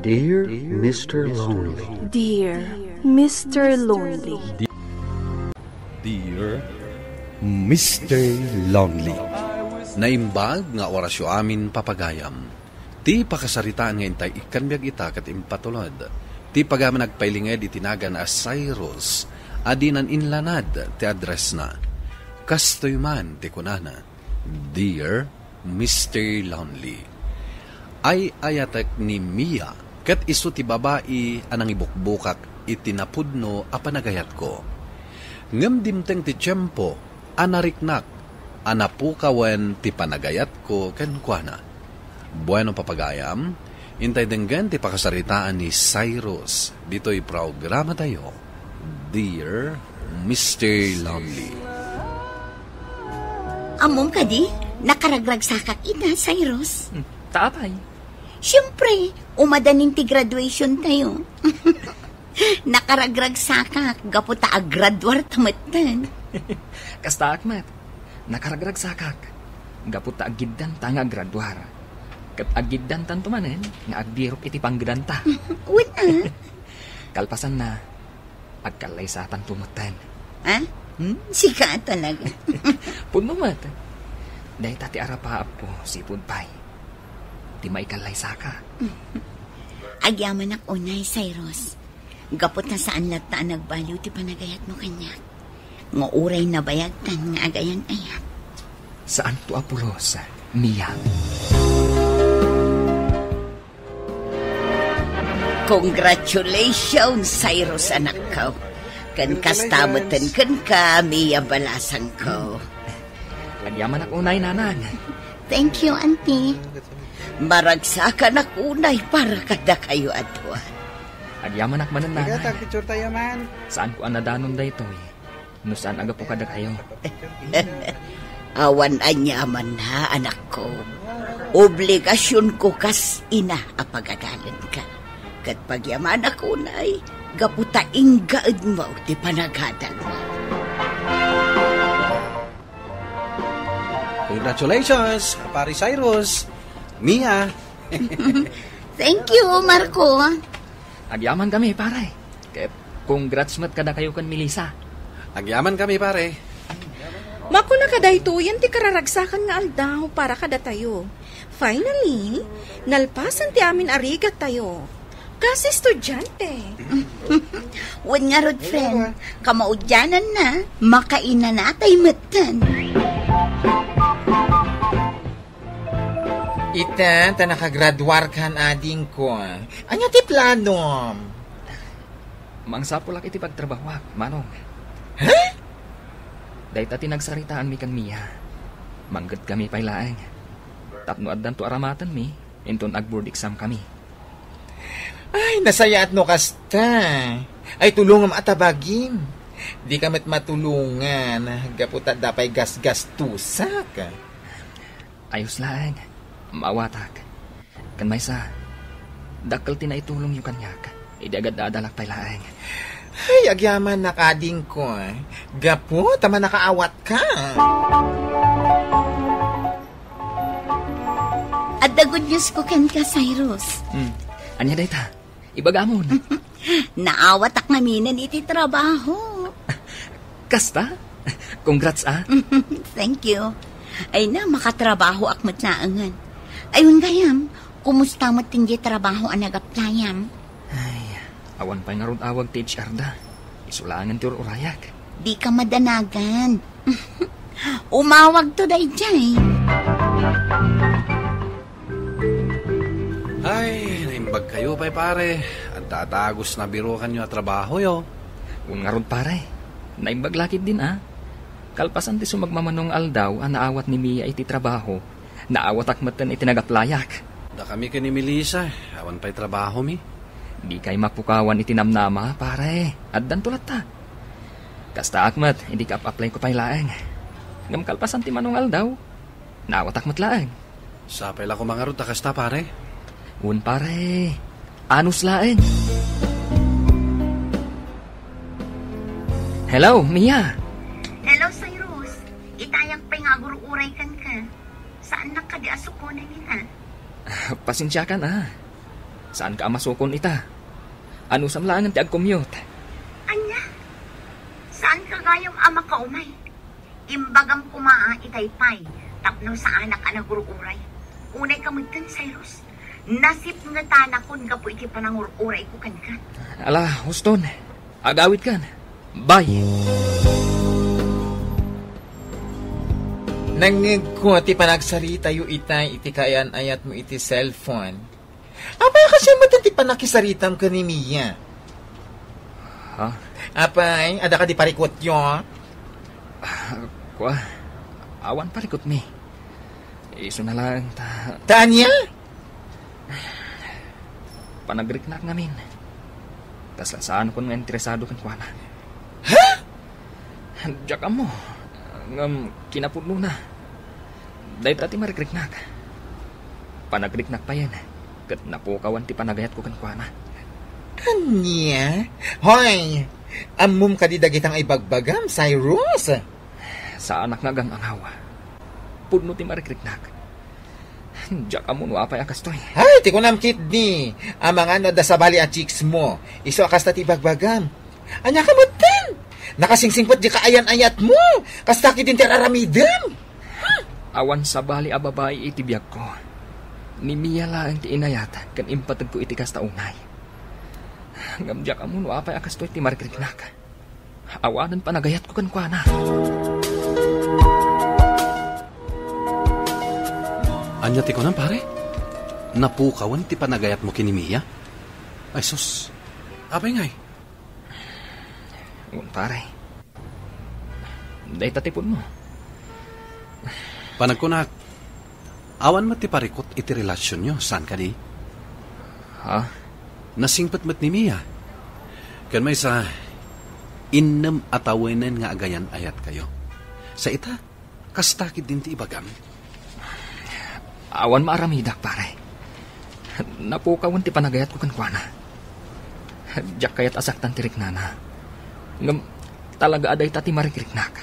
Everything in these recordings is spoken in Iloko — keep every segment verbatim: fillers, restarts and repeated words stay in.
Dear Mister Lonely. Dear Mister Lonely. Dear Mister Lonely. Naimbag nga orasyo amin, papagayam. Ti pakasaritaan nga intay ikkan biag ita ket impatulod. Ti pagayam a nagpailinged iti nagan a Cyrus, a dinan inlanad ti addressna. Kastoy man ti kunana, Dear Mister Lonely. Ay-ayatek ni Mia ket isu ti babai a nangibukbukak iti napudno a panagayatko. Ngem dimteng ti tiempo a nariknak a napukawen ti panagayatko kenkuana. Bueno, papagayam, intay denggen ti pakasaritaan ni Cyrus ditoy programatayo, Dear Mister Lonely. Ammom kadi, nakaragragsakak ita, Cyrus. Hmm, ta apay? Siyempre, umadanin ti graduation tayo. Nakaragragsakak gapu ta agraduar ta metten. Kastaak met, nakaragragsakak gapu ta aggiddanta nga agraduar. Ket aggiddantanto manen nga agbirok iti panggedanta. Wen a. Kalpasanna, agkallaysatanto metten. Ha? Hmm? Sika talaga. Pudno met. Dayta ti arapaapko, sipud pay ti maikallaysaka. Agyamanak unay, Cyrus. Gapu ta saan latta a nagbaliw ti panagayatmo kaniak. Nga uray nabayagtan nga agayan-ayat. Saanto a pulos, Mia. Congratulations, Cyrus, anakko. Ken kasta metten kenka, Mia, balasangko. Agyamanak unay, nanang. Thank you, auntie. Maragsakanak unay para kadakayo a dua. Agyamanak manen, nanang. Ika, tagpicture tayo man. Saanko a nadanon daytoy no saan a gapu kadakayo. Awan aniaman, ha, anakko. Obligasionko kas ina a pagadalenka. Ket pagyamanak unay, gapu ta inggaedmo ti panagadalmo. Congratulations, Pare Cyrus. Mia. Thank you, Marco. Agyamankami, pare. Ket congrats met kadakayo ken Melissa. Agyamankami, pare. Makuna kadaytoyen ti kararagsakan nga aldaw para kadatayo. Finally, nalpasan ti amin a rigattayo. Kas estudiante. Wen ngarud, friend, kamaudiananna, makainanatay metten. Ita, ta nakagraduarkan, adingko. Ania ti planom? Mangsapulak iti pagtrabahoak, Manong. Ha? Dayta ti nagsaritaanmi ken Mia. Mangngegkami pay laeng. Tapno addanto aramatenmi, inton ag-board exam kami. Ay, nasayaat no kasta. Ay, tulongem a tabagim. Dika met matulongan, gapu ta adda pay gasgastusak. Ayos laeng, maawatak. Ken maysa, dakkel ti naitulongyo kaniak idi agadadalak pay laeng. Ay, agyamanak, adingko, gapu ta mannakaawatka. Adda good news ko kenka, Cyrus. Hmm. Ania dayta? Ibagamon. Naawatak ngaminen iti trabaho. Kasta? Congrats, ah. Thank you. Ay na, makatrabahoak met laengen. Ay, wen gayam, kumusta met ti trabaho a nag-apply-am? Ay, awan pay ngarud awag ti H R da. Isu laengen ti ur-urayak. Dika madanagan. Umawagto daydiay. Ay, naimbagkayo pay, pare. Adda a dagus nabirukanyo a trabahoyo. Wen ngarud, pare. Naimbag la ketdin, ah. Kalpasan ti sumagmamano nga aldaw a naawat ni Mia iti trabaho, naawatak metten iti nag-applyak. Dakami ken ni Melissa, awan pay trabahomi. Dikay mapukawan iti namnama, pare. Addanto latta. Kastaak met, idi kaap-applyko pay laeng. Ngem kalpasan ti mano nga aldaw, naawatak met laeng. Sapay la koma ngarud ta kasta, pare. Wen, pare. Anus laeng. Hello, Mia. Hello, Cyrus. Itayak pay nga agur-uray kenka. Saannak kadi a sukonen ita? Pasensiakan, ah. Saanka a masukon ita. Anusam laengen ti agcommute. Ania? Saanka gayam a makaumay? Imbagam koma a itay pay tapno saanak a nagur-uray. Unayka metten, Cyrus. Nasipngetanakon gapu iti panangur-urayko kenka. Ala, huston. Agawidkan. Bye. Nangngegko ti panagsaritayo itay iti kaayan-ayatmo iti cellphone. Apay, kasian met ti panakisaritam ken ni Mia? Ha? Apay, adda kadi parikutyo? Ah, kua, awan parikutmi. Isuna laeng ta. Ta ania? Panagriknak ngamin. Kasla saankon nga interesado kenkuana. Ha? Diak ammo. Ngem kinapudnona, dayta ti marikriknak. Panagriknak payen, ket napukawan ti panagayatko kenkuana. Ania? Hoy! Ammom kadi dagita nga ibagbagam, Cyrus? Saanak nga agang-angaw. Pudno ti marikriknak. Diak ammo no apay a kastoy. Ay, ti kunam ketdi, amangan no adda sabali a chicks mo. Isu a kasta ti ibagbagam. Ania ka metten? Nakasingsingpet di kaayan-ayatmo. Kasta ketdin ti ar-aramidem. Awan sabali a babai iti biagko. Ni Mia laeng ti inayat ken impategko iti kasta unay. Ngem diak ammo no apay a kastoy ti marikriknak. Awanen panagayatko kenkuana. Ania ti kunam, pare? Napukawen ti panagayatmo ken ni Mia? Ay sus, apay ngay? Wen, pare. Dayta ti pudno. Panagkunak, awan met ti parikut iti relasionyo, saan kadi? Ha? Nasingpet met ni Mia. Ken maysa, innem a tawenen nga agayan-ayatkayo. Sa ita, kasta ketdin ti ibagam. Awan maaramidak, pare. Napukawen ti panagayatko kenkuana. Diak kayat a saktan ti riknana. Ngem talaga a dayta ti marikriknak.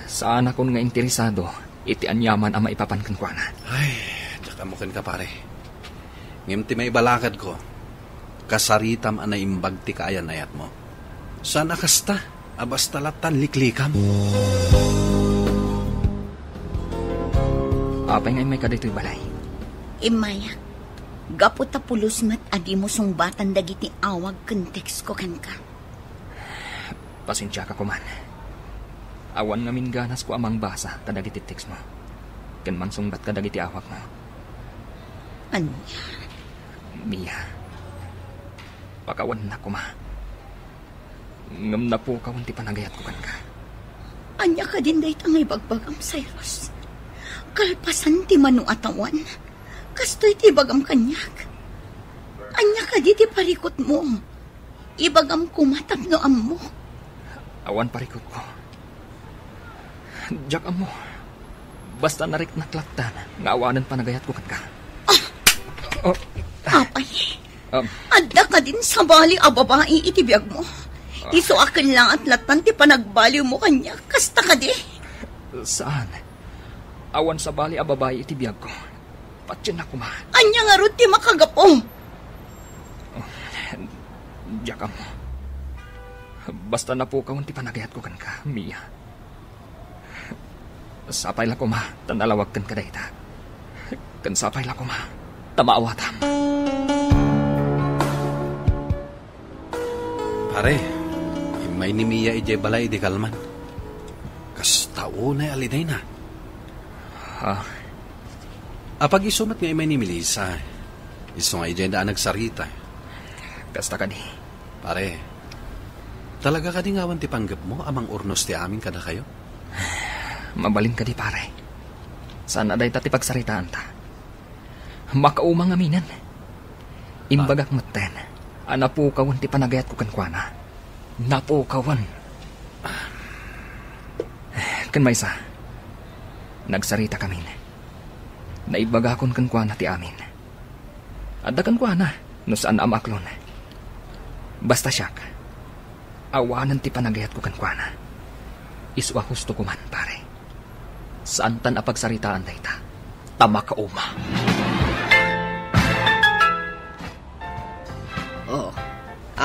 Saanakon nga interesado iti aniaman a maipapan kenkuana. Ay, diak ammo kenka, pare. Ngem ti maibalakadko, kasaritam a naimbag ti kaayan-ayatmo. Saan a kasta a basta lattan liklikam. Apay nga immayka ditoy balay? Immayak. Gapu ta pulos met a dimo sungbatan dagiti awag ken text ko kenka. Pasensiaka koman. Awan ngamin ganasko a mangbasa kadagiti text mo ken mangsungbat kadagiti awag mo. Ania? Mia, pakawannak koma. Ngem napukawen ti panagayatko kenka. Ania kadin dayta nga ibagbagam, Cyrus? Kalpasan ti mano a tawan, kastoy ti ibagam kaniak. Ania kadi ti parikutmo? Ibagam koma tapno ammok. Awan parikutko. Diak ammo. Basta nariknak lattan nga awanen panagayatko kenka. Ah! Oh. Apay, Um, adda kadin sabali a babai iti biagmo? Isu a kellaat lattan ti panagbaliwmo kaniak, kasta kadi? Saan. Awan sabali a babai iti biagko. Patiennak koma. Ania ngarud ti makagapu? Oh, diak ammo. Basta napukawen ti panagayatko kenka, Mia. Sapay la koma ta nalawag kenka dayta. Ken sapay la koma ta maawatam. Pare, immay ni Mia idiay balay idi kalman. Kasta unay a lidayna. Ha? Apag-isu met nga immay ni Melissa. Isu nga idiay da a nagsarita. Kasta kadi. Pare, talaga kadi nga awan ti panggepmo a mangurnos ti amin kadakayo? Mabalin kadi, pare. Saan a dayta ti pagsaritaanta. Makauma ngaminen. Imbagak metten a napukawen ti panagayatko kenkuana. Napukawen. Ken maysa, nagsarita kamin. Naibagakon kenkuana ti amin. Adda kenkuana no saan a maaklon. Basta siak, awanen ti panagayatko kenkuana. Isu a husto koman, pare. Saantan a pagsaritaan dayta. Ta makauma.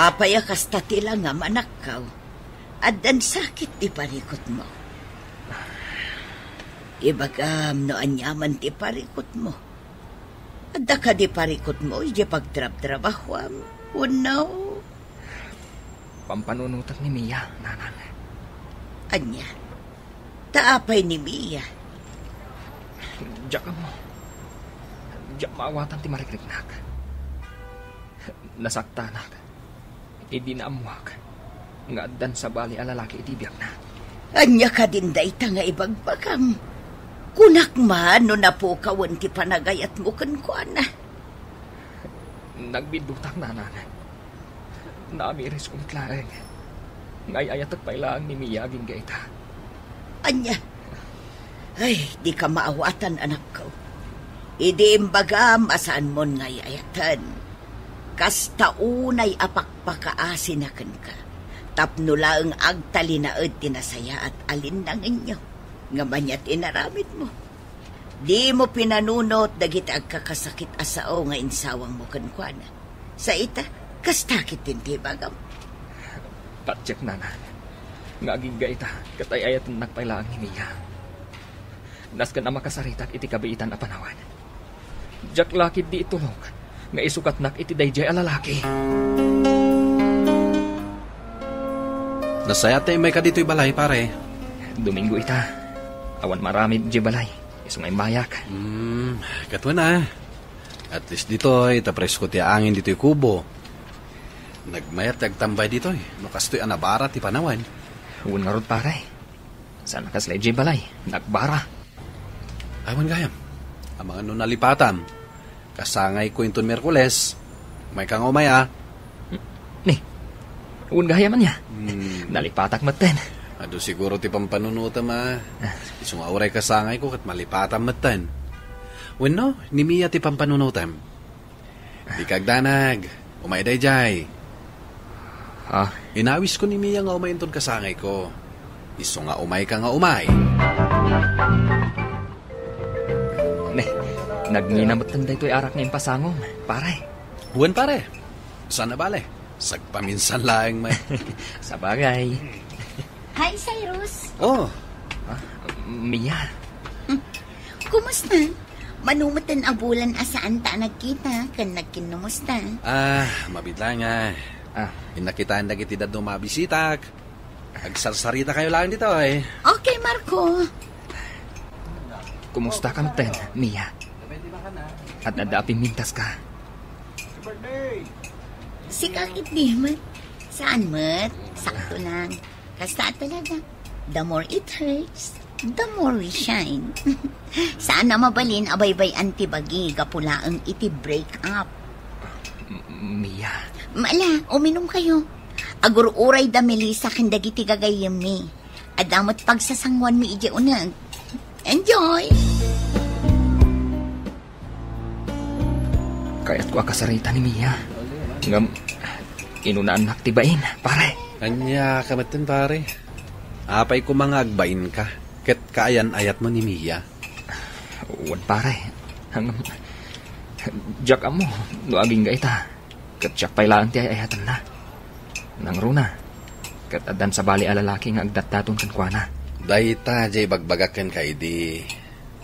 Apay a kasta ti langam, anakko? Addan sakit ti parikutmo? Ibagam no aniaman ti parikutmo. Adda kadi parikutmo idiay pagtrabtrabahoam? Wenno? Pampanunotek ni Mia, nanang. Ania? Ta apay ni Mia? Diak ammo. Diak maawatan ti marikriknak. Nasaktanak idi naammoak nga addan sabali a lalaki iti biagna. Ania kadin dayta nga ibagbagam? Kunak man no napukawen ti panagayatmo kenkuana. Nagbiddutak, nanang. Naamirisko met laeng nga ay-ayatek pay laeng ni Mia agingga ita. Ania? Ay, dika maawatan, anakko. Idi imbagam a saanmon nga ay-ayaten, kasta unay a pakpakaasina kenka, tapno laeng agtalinaed ti nasayaat a linnangenyo ngem ania ti inaramidmo? Dimo pinanunot dagiti agkakasakit a sao nga insawangmo kenkuana. Sa ita, kasta ketdin ti ibagam. Patiek, nanang, nga agingga ita ket ay-ayatennak pay laeng ni Mia. Nasken a makasaritak iti kabiitan a panawen. Diak la ketdi itulok nga isukatnak iti daydiay a lalaki. Nasayaat ti immayka ditoy balay, pare. Domingo ita. Awan maaramid idiay balay. Isu nga immayak. Hmm, ket wen a. At least ditoy, ta presko ti angin ditoy kubo. Nagmayat ti agtambay ditoy, no kastoy a nabara ti panawen. Wen ngarud, pare. Saan a kasla idiay balay. Nagbara. Ay, wen gayam. Amangan no nalipatam. Kasangayko inton Miyerkules. Umayka nga umay, a. Ni, wen gayam ania? Hmm. Nalipatak metten. Adu siguro ti pampanunotem, a. Ah. Isu nga uray kasangayko ket malipatam metten. Wenno, ni Mia ti pampanunotem? Dika agdanag. Umay daydiay. Ha? Inawisko ni Mia nga umay inton kasangayko. Isu nga umayka nga umay. Ne, nagngina metten daytoy arak nga impasangom, pare. Wen, pare. Saan a bale. Sagpaminsan laeng met. Sabagay. Hi, Cyrus. Oh. Ah, Mia. Hmm. Kumusta? Mano metten a bulan a saanta a nagkita ken nagkinnumusta? Ah, mabiit laeng a. Ah. Innak kitaen dagiti dadduma a bisitak. Agsarsarita kayo laeng ditoy. Okay, Marco. Kumusta ka metten, Mia? At adda a pimmintaska? Sika ketdi met. Saan met? Sakto lang. Kasta talaga. The more it hurts, the more we shine. Saan a mabalin a baybay-an ti bagi gapu laeng iti break up. M-, Mia. Ala, uminum kayo. Agur-uray da Melissa ken dagiti gagayyemmi. Adda met pagsasanguanmi idiay uneg. Enjoy! Kayatko a kasarita ni Mia. Ngem, inunaannak ti bain, pare. Ania ka metten, pare? Apay koma nga agbainka ket kaayan-ayatmo ni Mia? Wen, pare. Ngem, diak ammo no agingga ita. Ket siak pay laeng ti ay-ayatenna. Nangruna, ket addan sabali a lalaki nga agdatdaton kenkuana. Dayta diay ibagbagak kenka idi.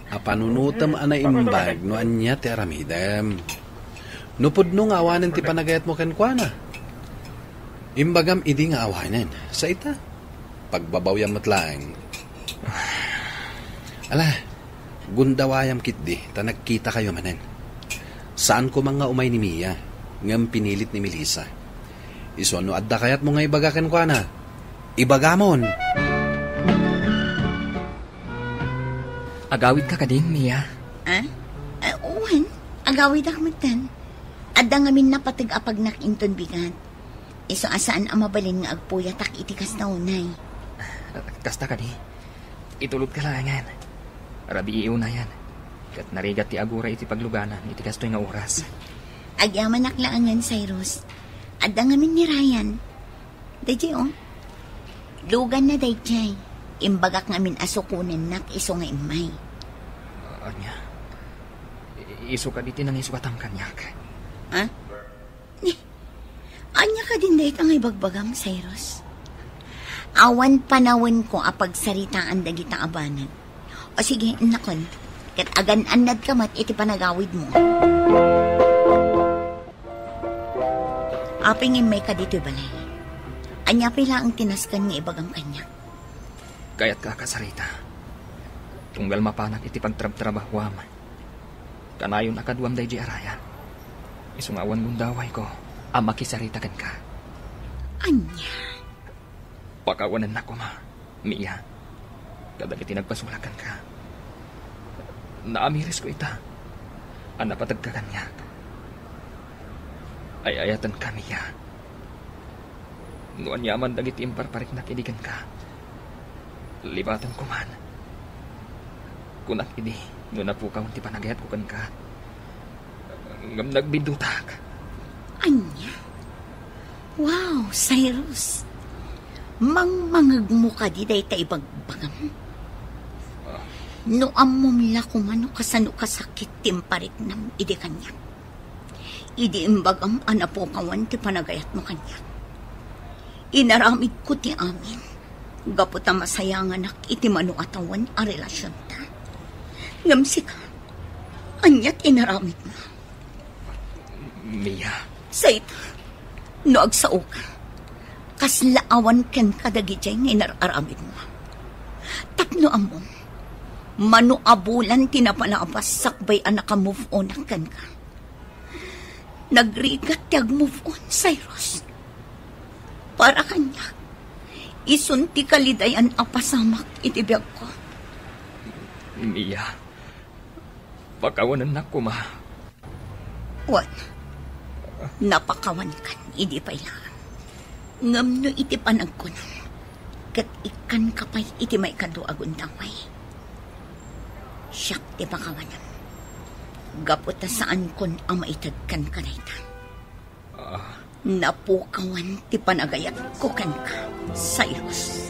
A panunotem a naimbag no ania ti aramidem. No pudno nga awanen ti panagayatmo kenkuana. Imbagam idi nga awanen. Sa ita, pagbabawiam met laeng. Ala, gundawayam ketdi ta nagkitakayo manen. Saan koma nga umay ni Mia, ngem pinilit ni Melissa. Isu no adda kayatmo nga ibaga kenkuana, ibagamon. Agawidka kadin, Mia? Ah? Ah, wen, agawidak metten. Adda ngamin napateg a pagnak inton bigat. Isu a saan a mabalin nga agpuyatak iti kasta unay. Kasta kadi? Itulodka laengen. Rabii unayen. Ket narigat ti aguray iti pagluganan iti kastoy nga oras. Agyamanak laengen, Cyrus. Adda ngamin ni Ryan. Daydiay, o. Luganna daydiay. Imbagak ngamin a sukonennak isu nga immay. Ania? I-, isu kadi ti nangisukatam kaniak? Ha? Ni, Ania kadin dayta nga ibagbagam, Cyrus? Awan panawenko a pagsaritaan dagita a banag. O sige, innakon. Ket agan-annadka met iti panagawidmo. Apay nga immayka ditoy balay? Ania pay laeng ti nasken nga ibagam kaniak? Kayatka a kasarita. Tunggal mapanak iti pagtrabtrabahoam, kanayon a kaduam daydiay a rayat. Isu nga awan gundawayko a makisarita kenka. Ania? Pakawanennak koma, Mia, kadagiti nagpasulak kenka. Naamirisko ita a napateg ka kaniak. Ay-ayatenka, Mia. No aniaman dagiti imparpariknak idi kenka, libatenko man. Kunak idi no napukawan ti panagayatko kenka. Ngem nagbiddutak. Ania? Wow, Cyrus. Mangmangegmo kadi dayta ibagbagam? No ammom la koma no kasano kasakit ti impariknam idi kaniak. Idi imbagam a napukawan ti panagayatmo kaniak. Inaramidko ti amin gapu ta masayanganak iti mano a tawen a relasionta. Ngem sika, ania ti inaramidmo? Mia. Sayta, no agsaoka, kasla awan kenka dagidiay nga inar-aramidmo. Tapno ammom, mano a bulan ti napalabas sakbay a naka-move on kenka. Nagrigat ti ag-move on, Cyrus. Para kaniak, isun ti kalidayan a pasamak iti biagko. Mia, pakawanennak koma. Wen, napakawankan idi pay laeng. Ngem no iti panagkunam, ket ikkanka pay iti maikadua a gundaway, siak ti pakawanam. Gapu ta saankon a maited kenka dayta. Ah. Napukawan ti panagayatko kenka, Cyrus.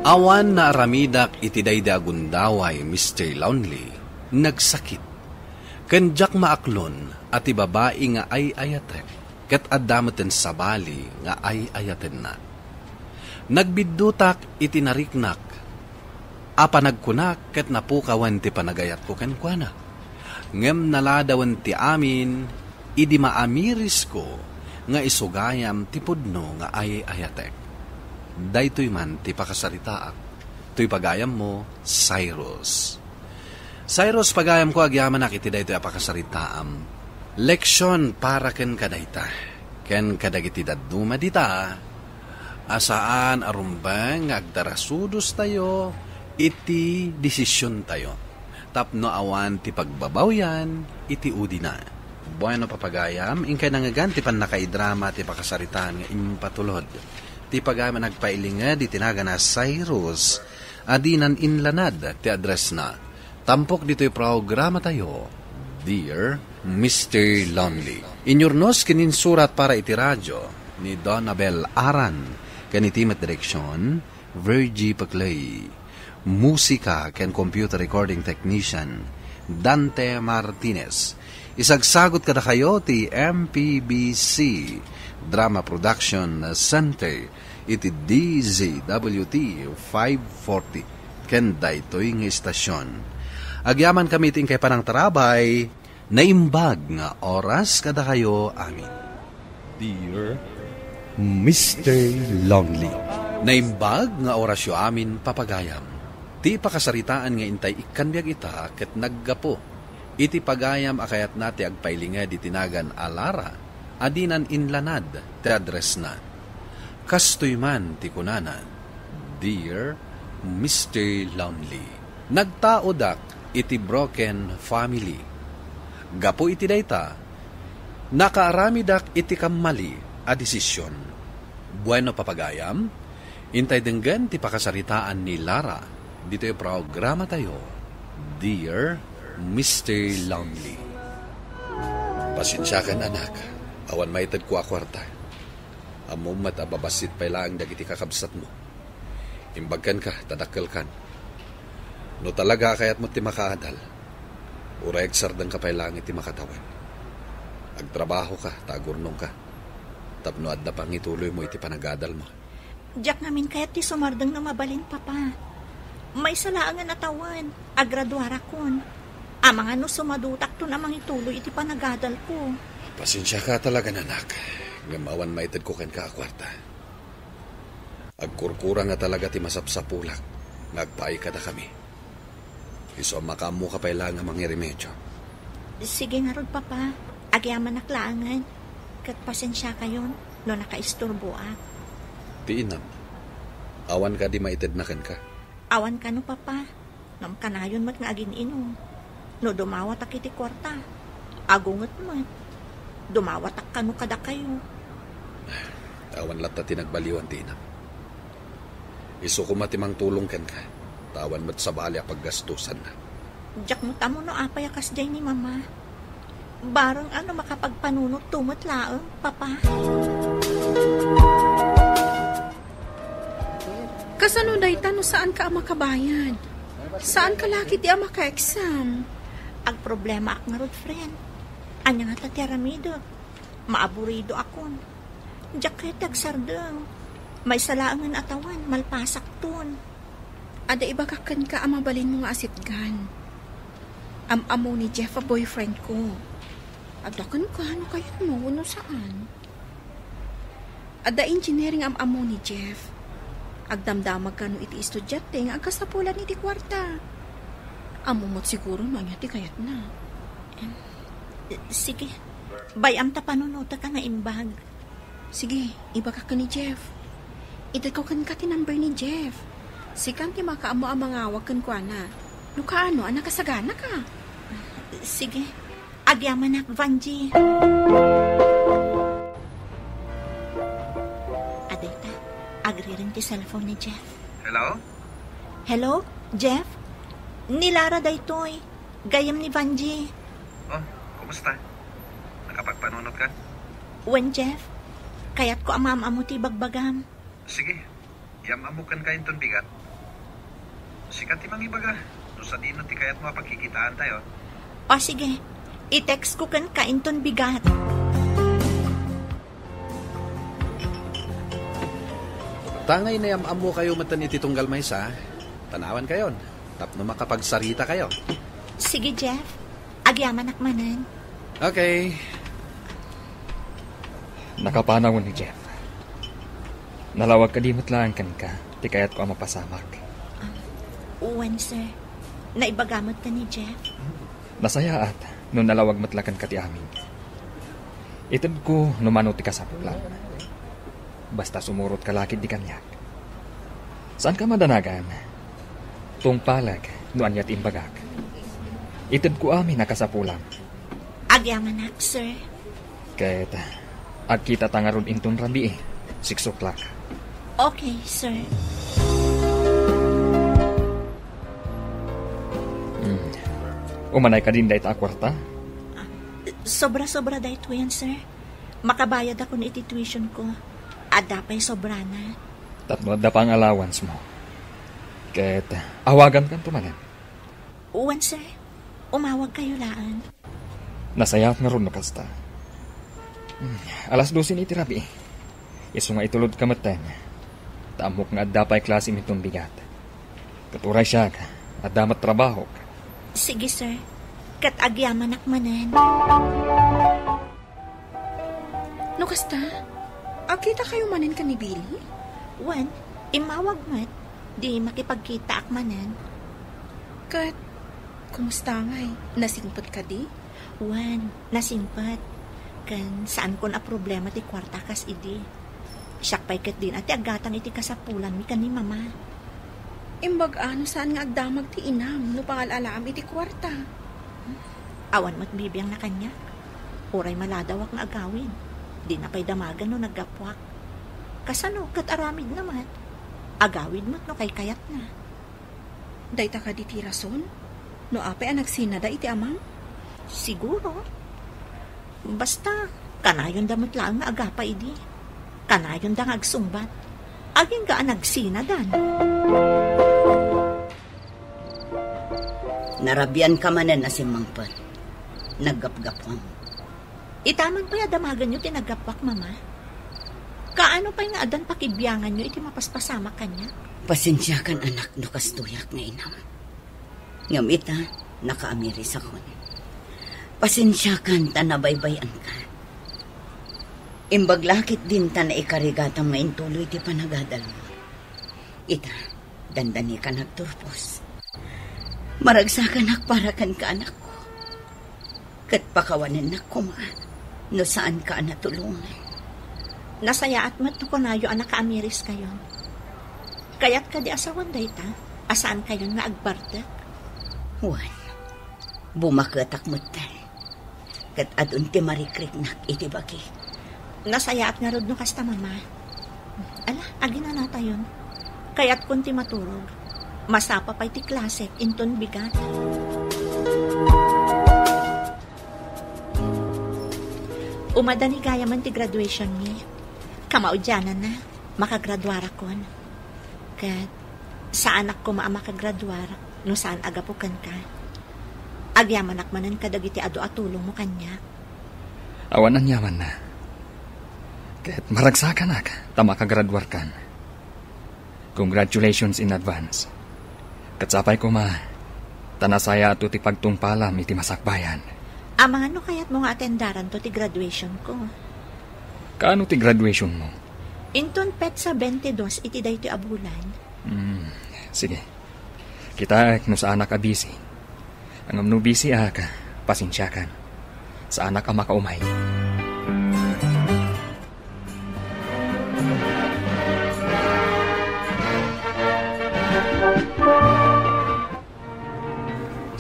Awan naaramidak iti daydi a gundaway, Mister Lonely, nagsakit. Ken diak maaklon a ti babai nga ay-ayatek ket adda meten sabali nga ay-ayatenna. Nagbiddutak iti nariknak a panagkunak ket napukawan ti panagayatko kenkuana. Ngem naladawen ti amin idi maamirisko nga isu gayam ti pudno nga ay-ayatek. Daytoy man ti pakasaritaak. Toy pagayammo, Cyrus. Cyrus, pagayamko, agyamanak iti daytoy a pakasaritaam. Leksion para kenka dayta. Ken kadagiti dadduma dita, a saan a rumbeng nga agdarasudostayo iti desisiontayo tapno awan ti pagbabawian iti udina. Bueno, papagayam, inkay nangngegan ti pannakaidrama ti pakasaritaan nga impatulod ti pagayam a nagpailinged iti nagana Cyrus a dinan inlanad ti addressna. Tampok ditoy programatayo, Dear Mister Lonely. Inyurnos ken insurat para iti radio ni Don Abel Aran, ken iti met direksion, Virgie Paclay. Musika ken computer recording technician, Dante Martinez. Isagsagot kadakayo ti M P B C Drama Production Center iti D Z W T five forty ken daytoy nga istasion. Agyamankami iti inkay panangtarabay, naimbag nga oras kadakayo amin. Dear Mister Lonely. Naimbag nga orasyo amin, papagayam. Ti pakasaritaan nga intay ikkan biag ita ket naggapu iti pagayam a kayatna ti agpailinged iti nagan a Lara a dinan inlanad ti addressna. Kastoy man ti kunana, Dear Mister Lonely, nagtaodak iti broken family. Gapu iti dayta, nakaaramidak iti kammali a desisyon. Bueno, papagayam, intay denggen ti pakasaritaan ni Lara ditoy programatayo, Dear Mister Lonely. Pasensiakan, anak, awan maitedko a kuarta. Ammom met a babassit pay laeng dagiti kakabsatmo. Imbag kenka ta dakkelkan. No talaga a kayatmo ti makaadal, uray agsardengka pay laeng iti makatawen. Agtrabahoka ta agurnongka. Tapno adda pangituloymo iti panagadalmo. Diak ngamin kayat ti sumardeng no mabalin, Papa. Maysa laengen a tawen, agraduarakon. Amangan no sumadutakton a mangituloy iti panagadalko. Pasensiaka talaga, anak. Ngem awan maitedko kenka a kuarta. Agkurkura nga talaga ti masapsapulak nga agpaay kadakami. Isu a makaammoka pay laeng a mangiremedio. Sige ngarud, Papa. Agyamanak laengen. Ket pasensiakayon no nakaisturboak. Ti inam, awan kadi maitedna kenka? Awan kano, Papa. Ngem kanayon met nga agin-inom. No dumawatak iti kuarta, agunget met. Dumawatak kano kadakayo. Awan latta ti nagbaliwan ti inam. Isu koma ti mangtulong kenka, ta awan met sabali a paggastusanna. Diak met ammo no apay a kasdiay ni Mama. Bareng a no makapagpanunotto met laeng, Papa. Kasano dayta no saanka a makabayad? Saanka la ketdi a maka-exam? Agproblemaak ngarud, friend. Ania ngata ti aramidek? Maaburidoakon. Diak kayat ti agsardeng. Maysa laengen a tawen, malpasakton. Adda ibagak kenka a mabalinmo nga asitgan. Am-ammo ni Jeff a boyfriend ko. Adda kenka no kayatmo wenno saan. Adda engineering am-ammo ni Jeff. Agdamdamag kano iti estudiante nga agkasapulan iti kuarta. Ammo met siguro no ania ti kayatna. Em, sige. Bay-am ta panunotek a naimbag. Sige, ibagak ken ni Jeff. Itedko kenka ti number ni Jeff. Sikan ti makaammo a mangawag kenkuana. No kaano a nakasaganaka. Sige. Agyamanak, Vangie. Adayta, agrireng ti cellphone ni Jeff. Hello? Hello, Jeff? Ni Lara daytoy. Gayyem ni Vangie. Oh, kumusta? Nakapagpanunotka? Wen, Jeff. Kayatko a maam-ammo ti ibagbagam. Sige, iam-ammok kenka inton bigat. Sika ti mangibaga no sadino ti kayatmo a pagkikitaantayo. O, sige. I-text ko kenka inton bigat. Tangay nayam-ammokayo metten iti tunggal maysa, tanawankayon tapno makapagsaritakayo. Sige, Jeff. Agyamanak manen. Okay. Nakapanaw ni Jeff. Nalawag kadi met laeng kenka ti kayatko a mapasamak? Ah, wen, sir. Naibaga met ka ni Jeff? Nasayaat no nalawag met la kenka ti amin. Itedko no mano ti kasapulan. Basta sumurotka la ketdi kaniak. Saanka madanagan. Tungpalek no ania ti imbagak. Itedko amin a kasapulam. Agyamanak, sir. Ket agkitata ngarud inton rabii. Siksuklak. Okay, sir. Hmm. Umanay kadin dayta a kuarta? Ah, sobra-sobra daytoyen, sir. Makabayadakon iti tuition ko. Adda pay sobrana. Tapno adda pay allowance mo. Ket awagankanto manen. Wen, sir. Umawagkayo laeng. Nasayaat ngarud no kasta. Hmm, alas dose ni iti rabii. Isu nga itulodka metten. Ta ammok nga adda pay klasem inton bigat. Ket uray siak, adda met trabahok. Sige, sir. Ket agyamanak manen. No kasta, agkitakayo manen ken ni Billy? Wen, immawag met. Di makipagkitaak manen. Ket, kumusta ngay? Nasingpet kadi? Wen, nasingpet. Ken saankon a problema ti kuarta kas idi. Siak pay ketdin a ti aggatang iti kasapulanmi ken ni Mama. Imbag-a no saan nga agdamag ti inam no pangal-alaam iti kuarta. Awan met bibiangna kaniak. Uray maladawak nga agawid. Dina pay damagan no naggapuak. Kasano ket aramidna met? Agawid met no kaykayatna. Dayta kadi ti rason no apay a nagsinada iti amam? Siguro. Basta, kanayonda met laeng nga agapa idi. Kanayonda nga agsungbat. Agingga a nagsinadan. Narabianka manen a simmangpet. Naggapgapuam. Itaman pay a damagenyo ti naggapuak, Mama. Kaano pay nga addan pakibianganyo iti mapaspasamak kaniak? Pasensiakan, anak, no kastoyak nga inam. Ngem ita, nakaamirisakon. Pasensiakan ta nabaybay-anka. Imbag la ketdin ta naikarigatam nga intuloy ti panagadalmo. Ita, dandanikan agturpos. Maragsakanak para kenka, anakko. Ket pakawanennak koma no saanka a natulongan. Nasayaat met no kunayo a nakaamiriskayon. Kayat kadi a sawen dayta a saankayon nga agbartek? Wen, bumaketak metten. Ket adun ti marikriknak iti bagi. Nasayaat ngarud no kasta, Mama. Ala, aginanatayon. Kayatkon ti maturog. Masapa pay ti klasek inton bigat. Umadani gayamen ti graduation mi. Kamaudiananna, makagraduarakon. Ket saanak koma a makagraduar no saan a gapu kenka. Agyamanak manen kadagiti adu a tulongmo kaniak. Awan aniamanna. Ket maragsakanak ta makagraduarkan. Congratulations in advance. Ket sapay koma, ta nasayaatto ti pagtungpalam iti masakbayan. Amangan no kayatmo nga atendaranto ti graduation ko. Kaano ti graduation mo? Inton petsa twenty-dos iti daytoy a bulan. Hmm, sige. Kitaek no saanak a busy. Ngem no busy ak, pasensiakan. Saanak a makaumay.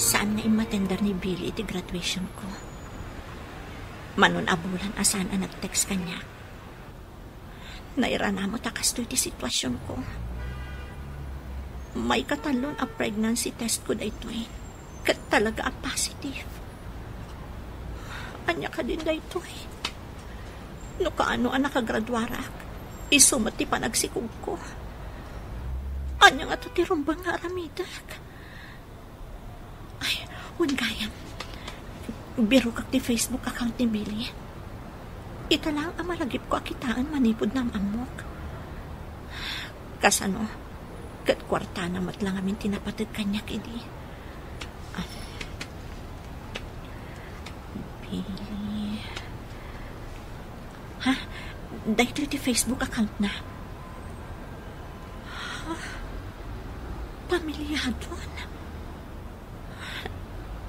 Saan nga immatender ni Billy iti graduation ko. Manon a bulan a saan a nag-text kaniak. Nairana met a kastoy ti situasion ko. Maikatallon a pregnancy test ko daytoy, ket talaga a positive. Ania kadin daytoy? No kaano a nakagraduarak, isu met ti panagsikog ko. Ania ngata ti rumbeng nga aramidek? Ay, wen gayam. Birokak ti Facebook account ni Billy. Ita laeng a malagipko a kitaen manipud naam-ammok. Kasano? Ket kuartana met la ngamin ti napateg kaniak idi. Ah. Billy. Ha? Daytoy ti Facebook account na. Ha? Pamiliadon?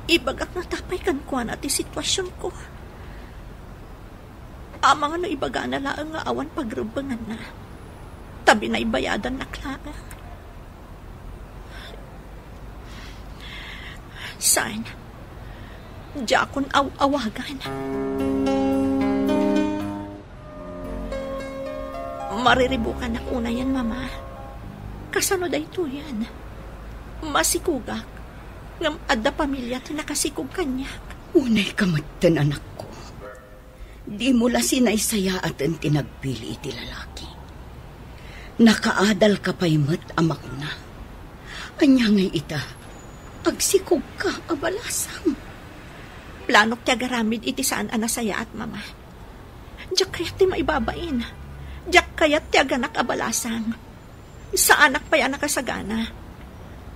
Ibagak ngata pay kenkuana ti situasionko. Amangan no ibagana laeng nga awan pagrebbenganna, ta binaybayadannak laeng. Saan? Diakon aw-awagan. Mariribukanak unayen, Mama. Kasano daytoyen? Masikogak, ngem adda pamilia ti nakasikog kaniak. Unayka metten, anakko. Dimo la sinaysayaaten ti nagpili iti lalaki. Nakaadalka pay met a makuna. Ania ngay ita, agsikogka a balasang? Planok ti agaramid iti saan a nasayaat, Mama. Diak kayat ti maibabain. Diak kayat ti aganak a balasang. Saanak pay a nakasagana.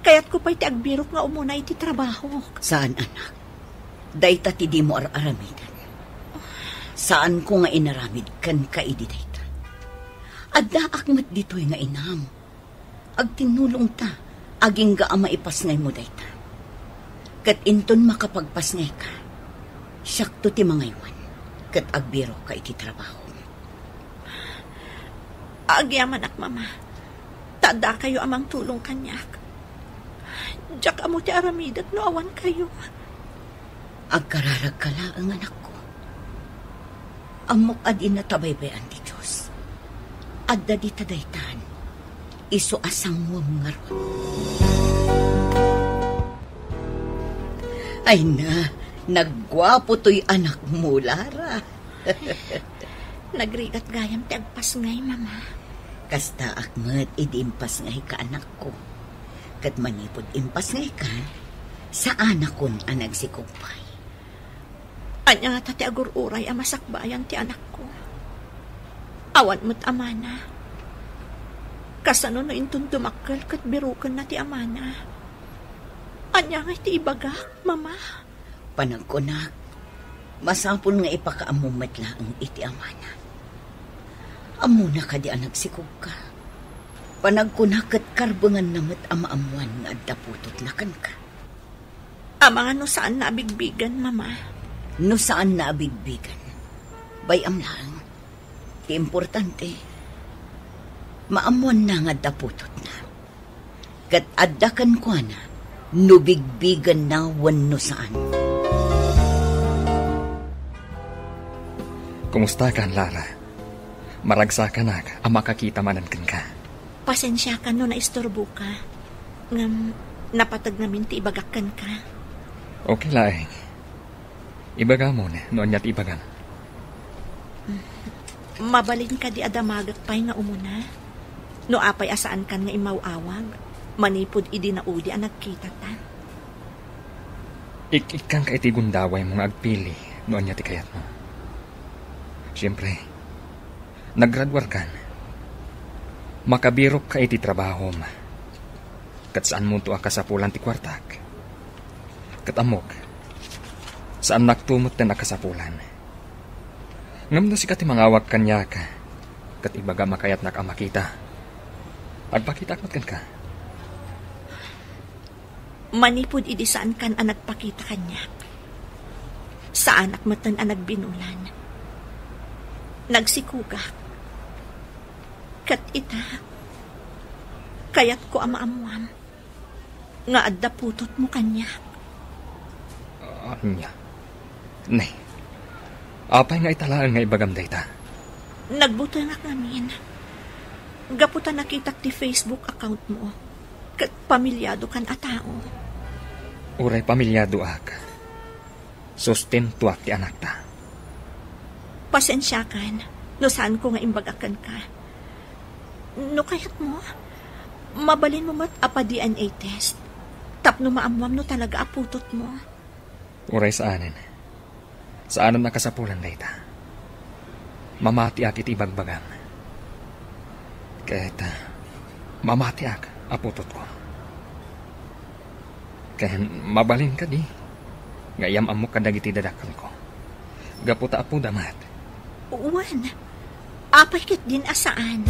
Kayatko pay ti agbirok nga umuna iti trabahok. Saan, anak. Dayta ti dimo ar-aramiden. Saanko nga inaramid kenka idi dayta. Addaak met ditoy nga inam. Agtinnulongta, agingga a maipasngaymo dayta. Ket inton makapagpasngayka, siakto ti mangaywan, ket agbirokka iti trabahom. Agyamanak, Mama. Ta addakayo a mangtulong kaniak. Diak ammo ti aramidek no awan kayo. Agkararagka laeng, anakko. Ammok a dinna tabaybay-an ti Dios. Adda dita daytan, isu a sanguem ngarud. Ay na, nagguapo toy anakmo, Lara. Nagrigat gayam ti agpasngay, Mama. Kastaak met idi impasngayka, anakko. Ket manipud impasngayka, saanakon a nagsikog pay. Ania ngata ti agur-uray a masakbayan ti anakko? Awan met amana. Kasano no inton dumakkel ket birukenna ti amana? Ania ngay ti ibagak, Mama? Panagkunak, masapul nga ipakaammo met laeng iti amana. Ammona kadi a nagsikogka? Panagkunak ket karbenganna met a maammoan nga adda putotna kenka. Amangan no saanna a bigbigen, Mama. No saanna a bigbigen, bay-am laeng. Ti importante, maammoanna nga adda putotna. Ket adda kenkuana no bigbigenna wenno saan. Kumustakan, Lara? Maragsakanak a makakita manen kenka. Pasensiakan no naisturboka. Ngem napateg ngamin ti ibagak kenka. Okay laeng. Ibagamon no ania ti ibagam. Mabalin kadi a damagek pay nga umuna? No apay a saankan nga immaw-awag, manipud idi naudi a nagkitata. Ik-ikkanka iti gundawaymo nga agpili no ania ti kayatmo. Siempre, naggraduarkan. Makabirokka iti trabahom. Ket saanmonto a kasapulan ti kuartak. Ket ammok, saannakto metten a kasapulan. Ngem no sika ti mangawag kaniak, ket ibagam a kayatnak a makita, agpakitaak met kenka. Manipud idi saankan a nagpakita kaniak, saanak metten a nagbinulan. Nagsikogak. Ket ita, kayatko a maammoam nga adda putotmo kaniak. Ania? Ne, apay nga ita laeng nga ibagam dayta? Nagbutengak ngamin. Gapu ta nakitak ti Facebook account mo, ket pamilyado kan a tao. Uray pamilyado ak, sustentuak ti anakta. Pasensiakan no saanko nga imbaga kenka. No kayatmo, mabalinmo met a pa-D N A test tapno maammoam no talaga a putotmo. Uray saanen. Saanen a kasapulan dayta. Mamatiak iti ibagbagam. Ket, ah, mamatiak a putotko. Ken mabalin kadi nga iyam-ammok kadagiti dadakkelko. Gapu ta apoda met. Wen, apay ketdin a saan?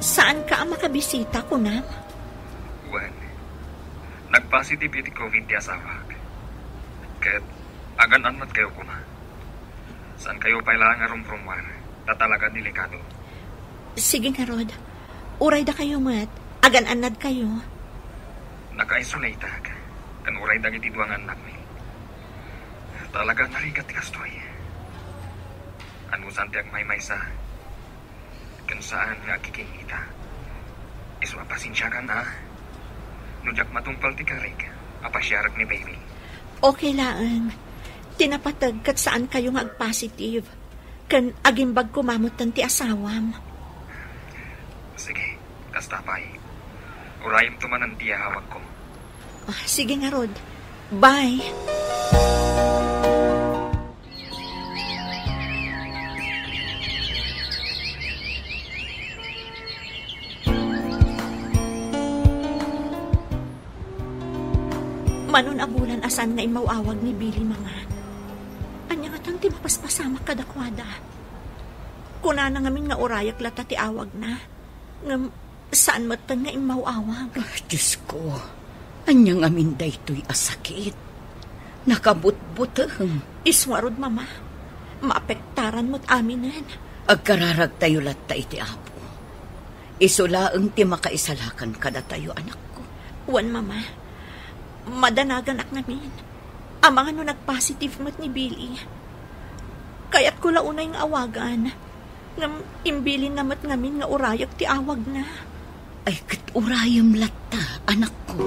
Saanka a makabisita, kunam? Wen, nagpositive iti covid ti asawak. Ket agan-an met kayo koma. Saan kayo pay laeng a rumrummuar, ta talaga delikado. Sige ngarud, uray dakayo met, agan-annad kayo. Naka-isolate ak, ken uray dagiti dua nga annakmi. Talaga narigat ti kastoy. Anusan ti agmaymaysa, ken saan nga agkikinnita. Isu a pasensiakan, a. No diak matungpal ti karik a pasiarek ni baby. Okay laeng. Ti napateg ket saan kayo nga agpositive. Ken agimbag koma metten ti asawam. Sige, kasta pay. Urayemto manen ti awagko. Ah, sige ngarud. Bye. Manon a bulan a saan nga immaw-awag ni Billy, Mama. Ania ngatan ti mapaspasamak kadakuada? Kunana ngamin nga urayak latta ti awagna. Ngem saan metten nga immaw-awag. Ah, Diyos ko. Ania ngamin daytoy a sakit? Nakabutbuteng. Isu ngarud, Mama. Maapektaran met aminen. Agkararagtayo latta iti Apo. Isu laeng ti makaisalakan kadatayo, anakko. Wen, Mama. Madanaganak ngamin. Amangan no nagpositive met ni Billy. Kayatko la unay nga awagan. Ngem imbilinna met ngamin nga urayak ti awagna. Ay, ket urayem latta, anakko.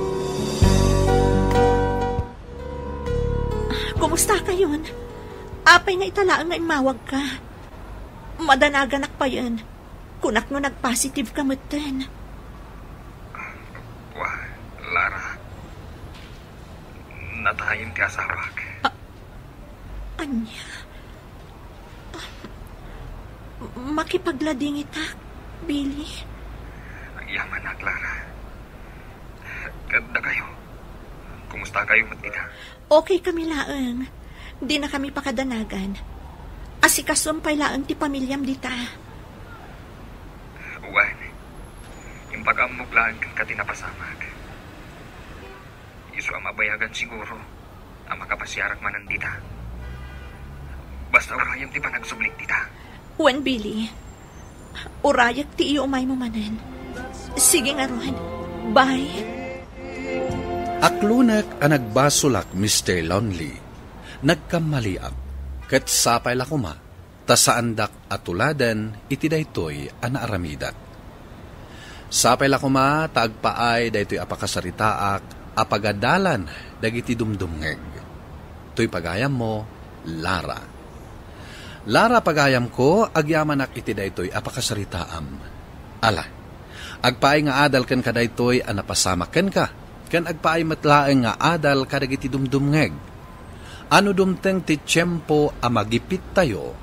Kumusta kayon? Apay nga ita laeng nga immawagka? Madanaganak payen. Kunak no nagpositive ka metten. Wa, Lara. Natayem ti asawak. Ah, Ania? Ah, makipagladingitak, Billy? Agyamanak, Lara. Ket dakayo? Kumusta kayo met dita? Okay kami laeng. Dina kami pakadanagan. Asikasom pay laeng ti pamiliam dita. Wen, impag-ammok laeng kenka ti napasamak. Isu a mabayagan siguro a makapasiarak manen dita. Basta urayem ti panagsublik dita. Wen, Billy, urayek ti iumaymo manen. Sige ngarud. Bye. Aklonek a nagbasolak, Mister Lonely. Nagkammaliak, ket sapay la koma ta saandak a tuladen iti daytoy a naaramidak. Sapay la koma ta agpaay daytoy a pakasaritaak a pagadalan dagiti dumdumngeg. Toy pagayammo, Lara. Lara, pagayamko, agyamanak iti daytoy a pakasaritaam. Ala, agpaay nga adal kenka daytoy a napasamak kenka, ken agpaay met laeng nga adal kadagiti dumdumngeg. A no dumteng ti tiempo a magipittayo,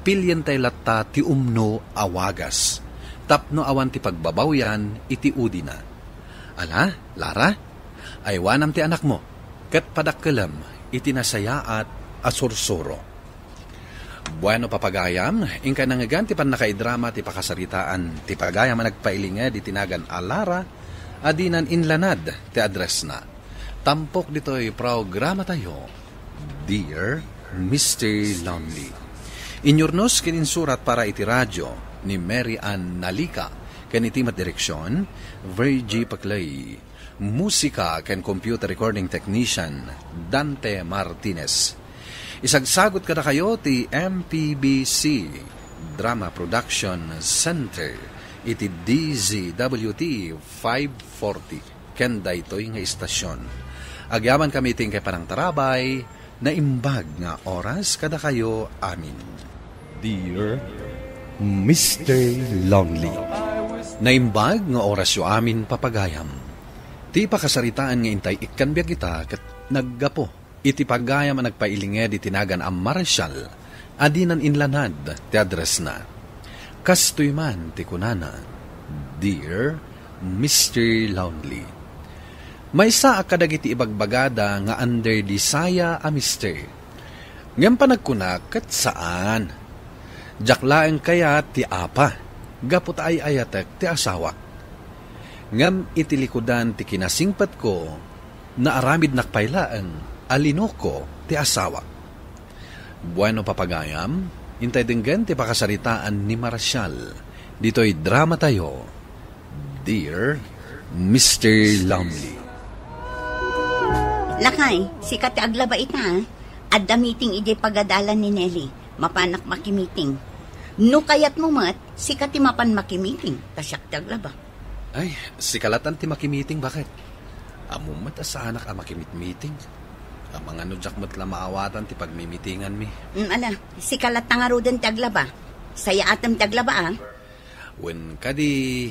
pilientayo latta ti umno a wagas, tapno awan ti pagbabawian iti udina. Ala, Lara, aywanam ti anakmo, ket padakkelem iti nasayaat a sursuro. Bueno, papagayam, inkay nangngegan ti pannakaidrama ti pakasaritaan ti pagayam a nagpailinged iti nagan a Lara a dinan inlanad ti addressna. Tampok ditoy programatayo, Dear Mister Lonely. Inyurnos ken insurat para iti radio ni Mary Ann Nalica, ken iti met direksion, Virgie Paclay. Musika ken computer recording technician, Dante Martinez. Isagsagot kadakayo ti M P B C Drama Production Center iti D Z W T five forty ken daytoy nga istasion. Agyamankami iti inkay panangtarabay, naimbag nga oras kadakayo amin. Dear Mister Lonely. Naimbag nga orasyo amin, papagayam. Ti pakasaritaan nga intay ikkan biag ita ket naggapu iti pagayam a nagpailinged iti nagan a Marshall a dinan inlanad ti addressna. Kastoy man ti kunana, Dear Mister Lonely. Maysa a kadagiti ibagbagada nga under the saya a Mister. Ngem panagkunak ket saan. Diak laeng kayat ti apa, gapu ta ay-ayatek ti asawak. Ngem iti likudan ti kinasingpetko, naaramidnak pay laeng a linuko ti asawak. Bueno, papagayam, intay denggen ti pakasaritaan ni Marshall ditoy dramatayo, Dear Mister Lonely. Lakay, sika ti aglaba ita, ah. Adda meeting idiay pagadalan ni Nelly. Mapanak makimiting. No kayatmo met, sika ti mapan makimiting, ta siak ti aglaba. Ay, sika latan ti makimiting, baket? Ammom met a saanak a makimitmiting. Amangan no diak met la maawatan ti pagmimitinganmi. Mm, ala, sika latta ngaruden ti aglaba. Sayaatem ti aglaba, ah. Wen kadi.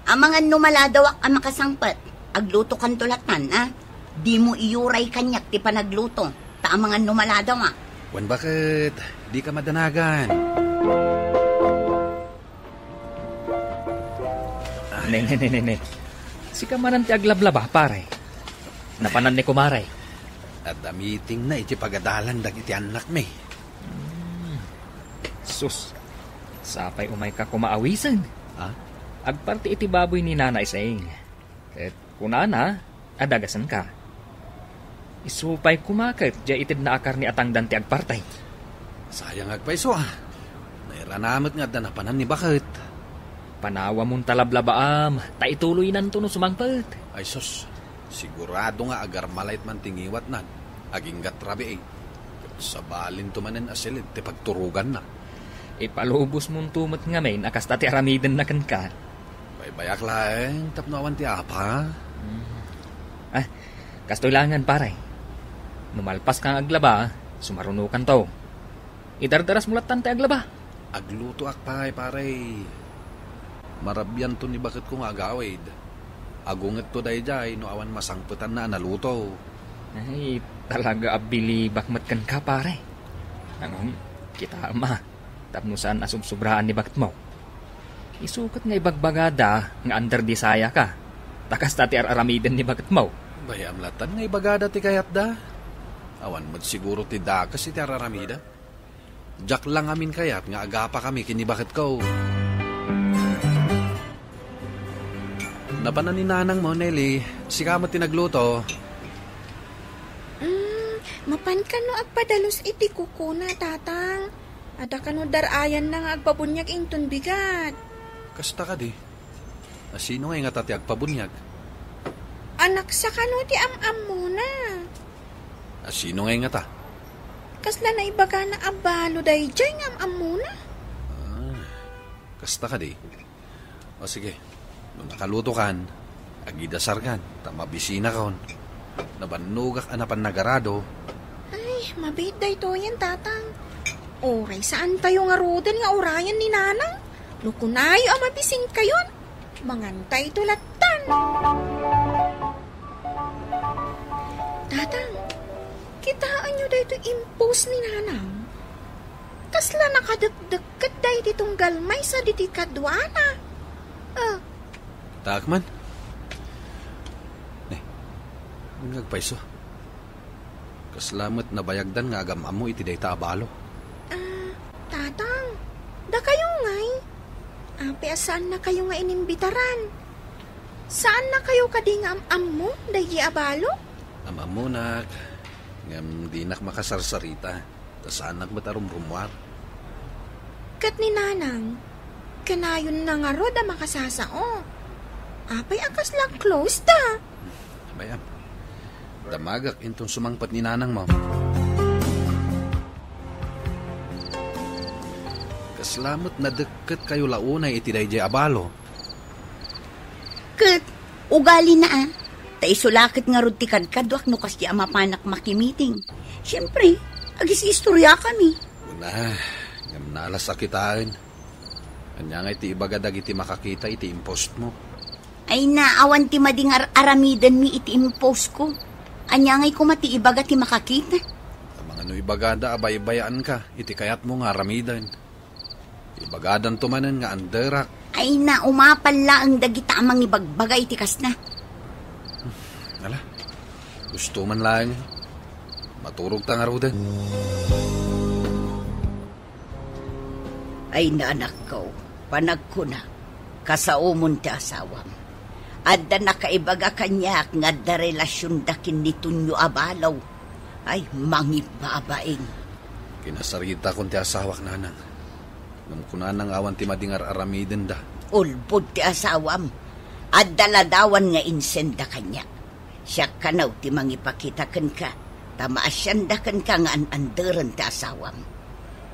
Amangan no maladawak a makasangpet, aglutokanto lattan, a? Dimo iyuray kaniak ti panagluto, ta amangan no maladawak. Wen baket, dika madanagan. Ah, ne, ne, ne, ne, ne. Sika manen ti aglablaba, pare. Napanan ni kumare. Adda meeting na iti pagadalan dagiti annakmi. Hmm. Sus, sapay umayka koma awisen. Ha? Agparti iti baboy ni Nana Iseng. Ket kunana, adagasenka. Isu pay koma ket diay itedna a karne a tangdan ti agparti. Sayang agpayso, ah. Nairana met nga adda napanan ni baket. Panawamon ta lablabaam, ta ituloynanto no sumangpet. Ay sus, sigurado nga agarmalait man ti ngiwatnan. Aginggat rabii. Ket sabalinto manen a silid ti pagturoganna. Ipalubosmonto met ngamin a kasta ti aramidenna kenka. Baybayak laeng tapno awan ti apa. Hmm. Ah, kastoy laengen, pare. No malpaska nga aglaba, sumarunokanto. Idardarasmo lattan ti aglaba. Aglutoak pay, pare. Marabianto ni baketko nga agawid. Agungetto daydiay no awan masangpetanna a naluto. Ay, talaga a bilibak met kenka, pare. Ngem, kitaem a, tapno saan a subsobraan ni baketmo. Isu ket nga ibagbagada nga under the saya ka, ta kasta ti ar-aramiden ni baketmo. Bay-am latta nga ibagada ti kayatda. Awan met siguro ti dakes iti ar-aramida. Diak la ngamin kayat nga agapakami ken ni baketko. Napanan ni nanangmo, Nelly. Sika met ti nagluto. Mm, mapan kano agpadalus iti kukuna, Tatang? Adda kano dar-ayanna nga agpabuniag inton bigat? Kasta kadi. A, sino ngay ngata ti agpabuniag? Anaksa kano ti am-ammona? A, sino ngay ngata? Kasla naibagana a balo daydiay nga am-ammona? Ah, kasta kadi. O sige, no nakalutokan, agidasarkan, ta mabisinakon. Nabannogak a napan nagarado. Ay, mabiit daytoyen, Tatang. Uray saantayo ngaruden nga urayen ni Nanang. No kunayo a mabisinkayon, mangantayto lattan. Tatang, kitaenyo daytoy impost ni Nanang? Kasla nakadekdekket daydi tunggal maysa diti kaduana. Ah. Taak man. Ne, agpayso. Kasla met nabayagdan nga agam-ammo iti dayta a balo. Ah, Tatang, dakayo ngay? Apay a saannakayo nga inimbitaran? Saannakayo kadi nga am-ammo daydi a balo? Am-ammonak, ngem dinak makasarsarita, ta saanak met a rumrummuar. Ket ni Nanang, kanayonna ngarud a makasasao. Apay a kasla close ta? Bay-am, damagak inton sumangpet ni nanangmo. Kasla met nadekket kayo la unay iti daydiay a balo. Ket ugalina a, ta isu la ket ngarud ti kadkaduak no kasdi a mapanak makimiting. Siempre, agis-istoriakami. Una, ngem nalas a kitaen. Ania ngay ti ibaga dagiti makakita iti impostmo? Ay, naawan ti madi nga ar-, aramidenmi iti impostko. Ania ngay koma ti ibaga ti makakita? Amangan no ibagada a baybayaanka iti kayatmo nga aramiden. Ibagadanto manen nga anderak. Ay, na, umapal laeng dagita a mangibagbaga iti kasna. Ala, gusto man laeng. Maturog ta ngaruden. Ay, nanakko, panagkuna, kasaomon ti asawam. Adda nakaibaga kaniak nga adda relasionda ken ni Tonyo a balo. Ay, mangibabain. Kinasaritakon ti asawak, nanang. Ngem kunana nga awan ti madi nga ar-aramidenda. Ulbod ti asawam. Adda ladawan nga insenda kaniak. Siak kano ti mangipakita kenka, ta maasianda kenka nga an-anderen ti asawam.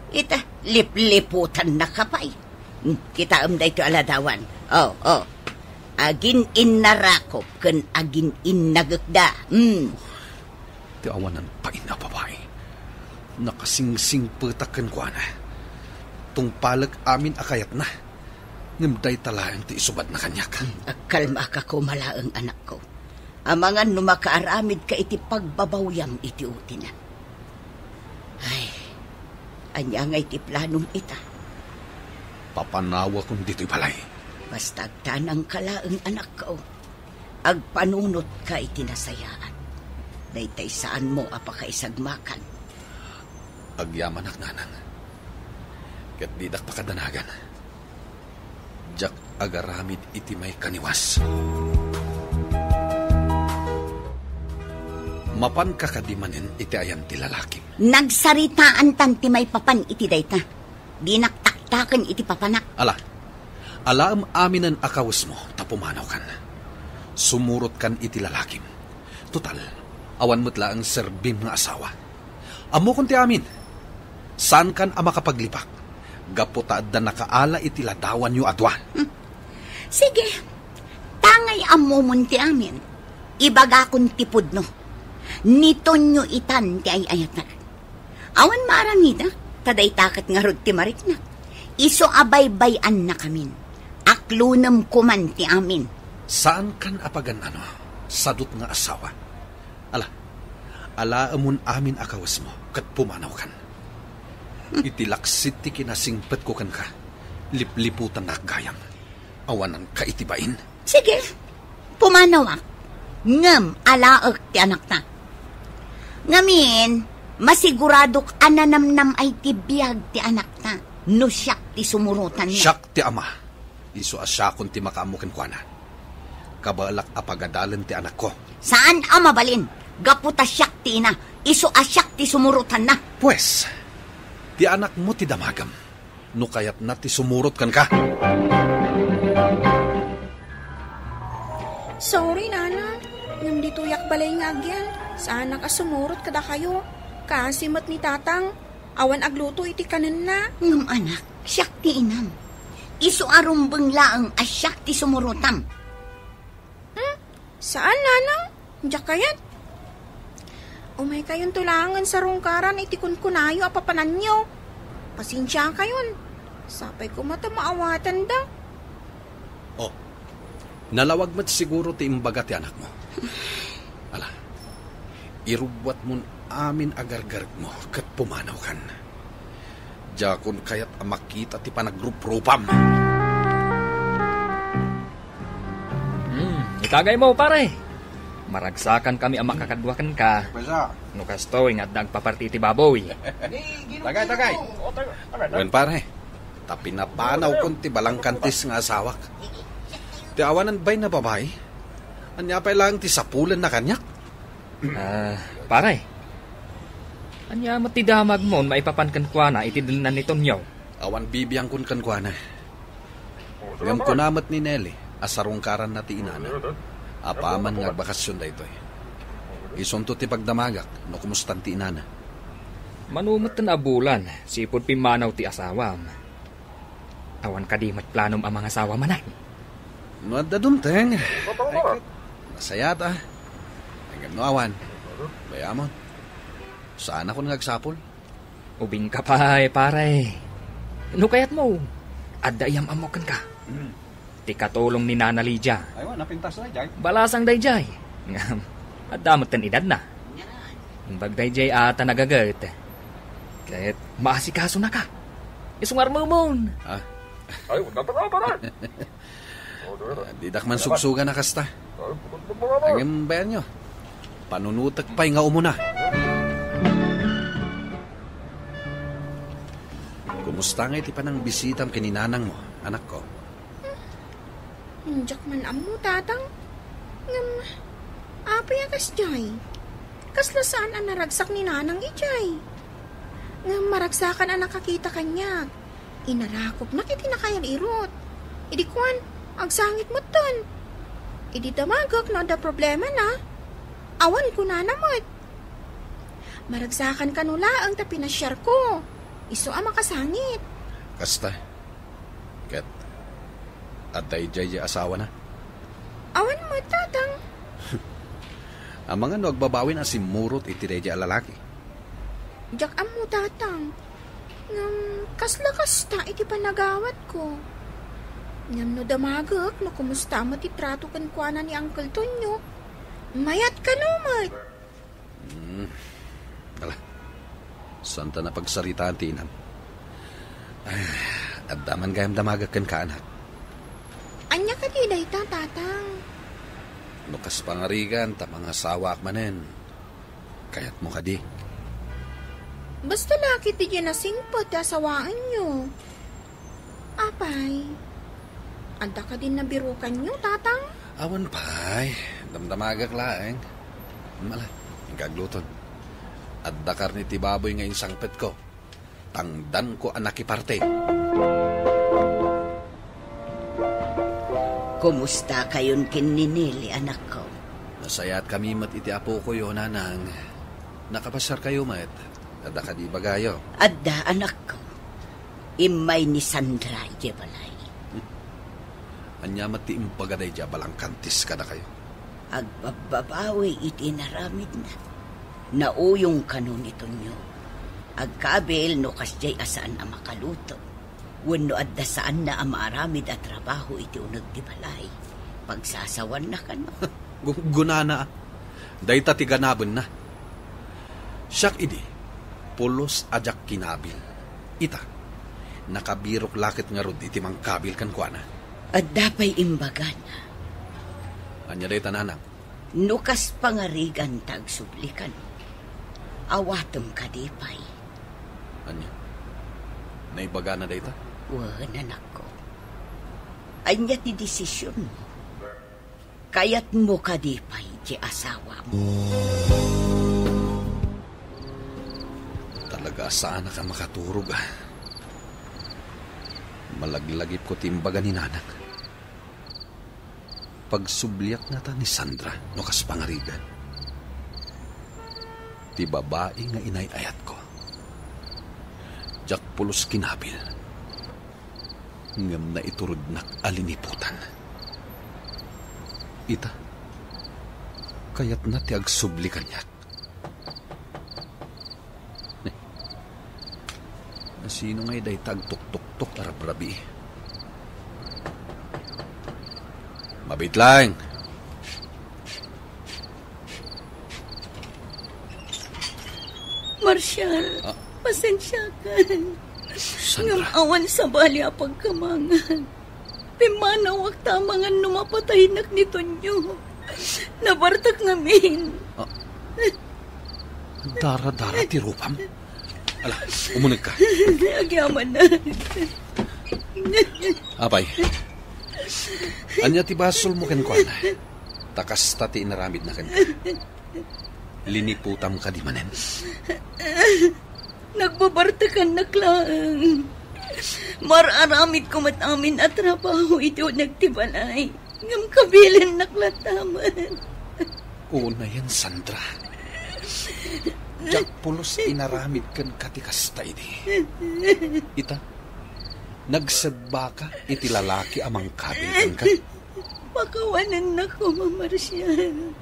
Ita, lipliputannaka pay. Hmm, kitaem daytoy a ladawan. Oh, oh. Agin-innarakop ken agin-innagekda. Hmm. Ti awanan pain a babai. Nakasingsingpetak kenkuana. Tungpalek amin a kayatna. Ngem dayta laeng ti isubadna kaniak. Hmm, agkalmaka koma laeng, anakko. Amangan no makaaramidka iti pagbabawyam iti utina. Ay, ania ngay ti planom ita? Papanawakon ditoy balay. Basta agtanangka laeng, anakko. Agpanunotka iti nasayaat. Daytay saanmo a pakaisagmakan. Agyamanak, nanang. Ket didak pakadanagan. Diak agaramid iti maikaniwas. Mapanka kadi manen iti ayan ti lalakim? Nagsaritaantan ti maipapan iti dayta. Dinak taktaken iti papanak. Ala, alaem aminen a kawesmo ta pumanawkan. Sumurotkan iti lalakim. Total, awan met laeng serbim nga asawa. Ammokon ti amin. Saankan a makapaglibak gapu ta adda nakaala iti ladawanyo a dua. Hmm. Sige, tangay ammomon ti amin. Ibagakon ti pudno. Ni Tonyo itan ti ay-ayatek. Awan maaramidak, ta dayta ket ngarud ti mariknak. Isu a baybay-annakamin. Aklonem koman ti amin. Saankan a pagan-ano, sadut nga asawa. Ala, Alaemon amin a kawesmo ket pumanawkan. Iti laksid ti kinasingpetko kenka, lipliputannak gayam. Awananka iti bain. Sige, pumanawak. Ngem alaek ti anakta. Ngamin, masiguradok a nanamnam-ay ti biag ti anakta no siak ti sumurotanna. Siak ti ama. Isu a siakon ti makaammo kenkuana. Kabaelak a pagadalen ti anakko. Saan a mabalin. Gapu ta siak ti ina, isu a siak ti sumurotanna. Pues, ti anakmo ti damagem. No kayatna ti sumurot kenka. Sorry, Nana. Ngem ditoyak balay nga agyan. Saanak a sumurot kadakayo. Kaasi met ni Tatang. Awan agluto iti kanenna. Ngem anak, siak ti inam. Isu a rumbeng laeng a siak ti sumurotam. Hmm? Saan, Nanang? Diak kayat. Umaykayonto laengen sarungkaran iti kunkunayo a papananyo. Pasensiakayon. Sapay koma ta maawatanda. Oh, nalawag met siguro ti imbaga ti anakmo. Ala, irubbuatmon amin a gargarmo ket pumanawkan. Diakon kayat a makita ti panagruprupam. Hmm, itagaymo, pare. Maragsakan kami a makakadua kenka. Pwesa. No kastoy nga adda agpaparti iti baboy. Tagay, tagay. Wen, pare. Ta pinapanawkon ti balangkantis nga asawak. Ti awanan bay na babai? Ania pay laeng ti sapulenna kaniak? Ah, pare. Ania met ti damagmo no maipapan kenkuana iti dennan ni Tonyo? Awan bibiangkon kenkuana. Ngem kuna met ni Nelly a sarungkaranna ti inana. Apaman nga agbakasyon daytoy. Isunto ti pagdamagak no kumustan ti inana. Mano metten a bulan, sipud pimmanaw ti asawam. Awan kadi met planom a mangasawa manen? No adda dumteng, ay ket, nasayaat a. Ngem no awan, bayamon. Saanakon nga agsapul? Ubingka pay, pare. No kayatmo, adda iyam-ammok kenka. Hmm. Ti katulong ni Nana Lydia. Aywa, napintas na, Jay. Balasang dayjay. Ngem, adda metten edadna. Imbag dayjay a ta nagaget. Ket maasikasonaka. Isu nga armemon. Ah. Ay, wala pa, pare. Ah, didak man sugsugana kasta. Ngem bayanyo, panunotek pay nga umuna. Kumusta ngay ti panangbisitam ken ni nanangmo, anakko? Diak man ammo, Tatang. Ngem, apay a kasdiay? Kasla saan a naragsak ni Nanang idiay. Ngem maragsakan a nakakita kaniak. Inarakopnak iti nakair-irot. Idi kuan, agsangit metten. Idi damagek no adda problemana, awan kunana met. Maragsakan kano laeng ta pinasiarko. Isu a makasangit. Kasta. Ket, adda idiay di asawana? Awan met, Tatang. Amangan no agbabawin a simmurot iti daydi a lalaki? Diak ammo, Tatang. Ngem, kasla kasta iti panagawatko. Ngem no damagek, no kumusta met ti trato kenkuana ni Uncle Tonyo, mayat kano met. Hmm. Ala. Santa napagsaritaan ti inam. Ah, adda man gayam damagek kenka, anak. Ania kadi dayta, Tatang? No kas pangarigan, ta mangasawaak manen. Kayatmo kadi? Basta la ket diay nasingpet ti asawaenyo. Apay, adda kadin nabirukanyo, Tatang? Awan pay, damdamagak laeng. Mala, inka agluton. Adda karne ti baboy nga insangpetko. Tangdanko a nakiparte. Kumusta kayon ken ni Nelly, anakko? Nasayaat kami met iti apokoyo, nanang. Nakapasiarkayo met. Adda kadi ibagayo? Adda, anakko. Immay ni Sandra idiay balay. Ania met ti imbaga daydiay a balangkantis kadakayo? Agbabbabawi iti inaramidna. Nauyong kano ni Tonyo. Agkabil no kasdiay a saan a makaluto. Wenno adda saanna a maaramid a trabaho iti uneg ti balay. Pagsasawanna kano. Gunggonana. Dayta ti ganabenna. Siak idi, pulos a diak kinabil. Ita, nakabirok la ket ngarud iti mangkabil kenkuana. Adda pay imbagana. Ania dayta, nanang? No kas pangarigan ta agsublikan, awatem kadi pay? Ania? Naibagana dayta? Wen, anakko. Ania ti desisionmo? Kayatmo kadi pay ti asawam? Talaga a saanak a makaturog, a. Malaglagipko ti imbaga ni nanang. Pagsubliak ngata ni Sandra no kas pangarigan. Ti babai nga inay-ayatko. Diak pulos kinabil. Ngem naiturudnak a liniputan. Ita, kayatna ti agsubli kaniak. Sino ngay dayta agtuktuktok a rabrabii? Mabiit laeng. Marshall, ah, pasensiakan. Sandra. Ngem awan sabali a pagkamangan. Pimmanawak ta amangan no mapataynak ni Tonyo. Nabartek ngamin. Ah, dara-dara ti rupam. Ala, umunegka. Agyamanak. Apay, ania ti basolmo kenkuana? Ta kasta ti inaramidna kenka. Liniputam kadi manen? Nagbabartekannak laeng. Mar-aramidko met amin a trabaho iti uneg ti balay. Ngem kabilennak latta met. Unayen, Sandra. Diak pulos inaramid kenka ti kasta idi. Ita, nagsebbaka iti lalaki a mangkabil kenka. Pakawanennak koma, Marshall.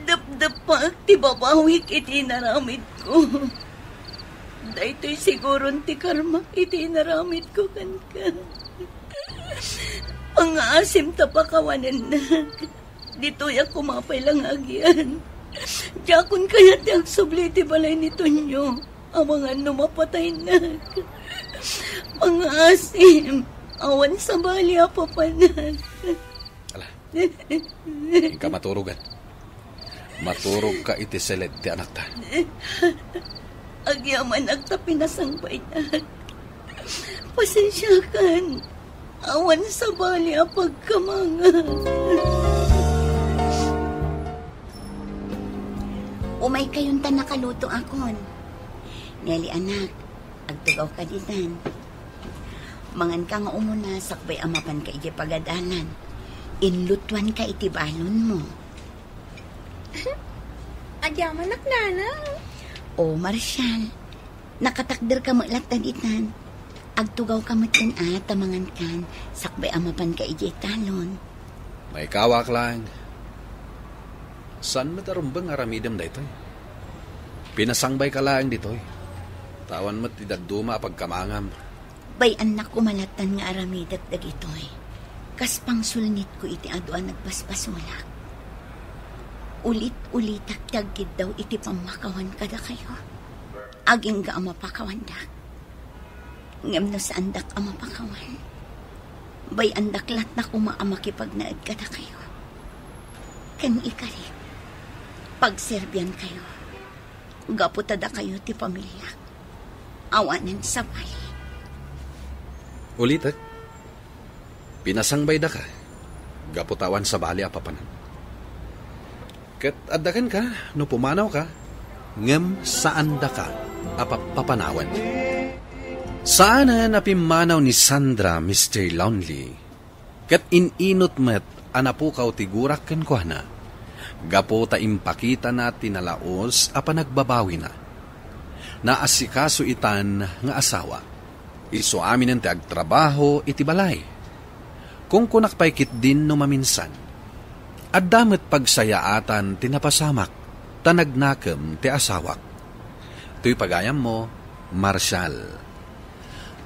Depdeppak ti babawik iti inaramidko. Daytoy siguron ti karmak iti inaramidko kenka. Pangngaasim ta pakawanennak. Ditoyak koma pay la nga agian. Diakon kayat ti agsubli iti balay ni Tonyo. Amangan no mapataynak. Pangngaasim, awan sabali a papanak. Ala, inka maturogan. Maturogka iti siled ti anakta. Agyamanak ta pinasangbaynak. Pasensiakan. Awan sabali a pagkamangam. Umaykayon ta nakalutoakon. Nelly, anak, agtugawka ditan. Manganka nga umuna sakbay a mapanka idiay pagadalan. Inlutuanka iti balonmo. Agyamanak, Nanang. O, Marshall, nakatakderka met latta ditan. Agtugawka metten a ta mangankan sakbay a mapanka idiay talon. Maikawak laeng. Saan met a rumbeng nga aramidem daytoy? Pinasangbayka laeng ditoy. Ta awan met ti dadduma a pagkamangam. Bay-annak koma lattan nga aramidek dagitoy. Kas pangsulnitko iti adu a nagbasbasolak. Ulit-ulitak ti agkiddaw iti pammakawan kadakayo. Agingga a mapakawandak. Ngem no saandak a mapakawan, bay-andak lattan koma a makipagnaed kadakayo. Ken ikarik, pagserbiankayo. Gapu ta dakayo ti pamiliak. Awanen sabali. Ulitek, pinasangbaydaka, gapu ta awan sabali a papanan. Ket adda kenka no pumanawka, ngem saandaka a pappapanawen. Saanen a pimmanaw ni Sandra, Mister Lonely. Ket in-inut met a napukaw ti gurak kenkuana, gapu ta impakitana ti nalaus a panagbabawina. Naasikaso itan nga asawa. Isu aminen ti agtrabaho iti balay. Kunkunak pay ketdin no maminsan. Adda met pagsayaatan ti napasamak, ta nagnakem ti asawak. Toy pagayammo, Marshall.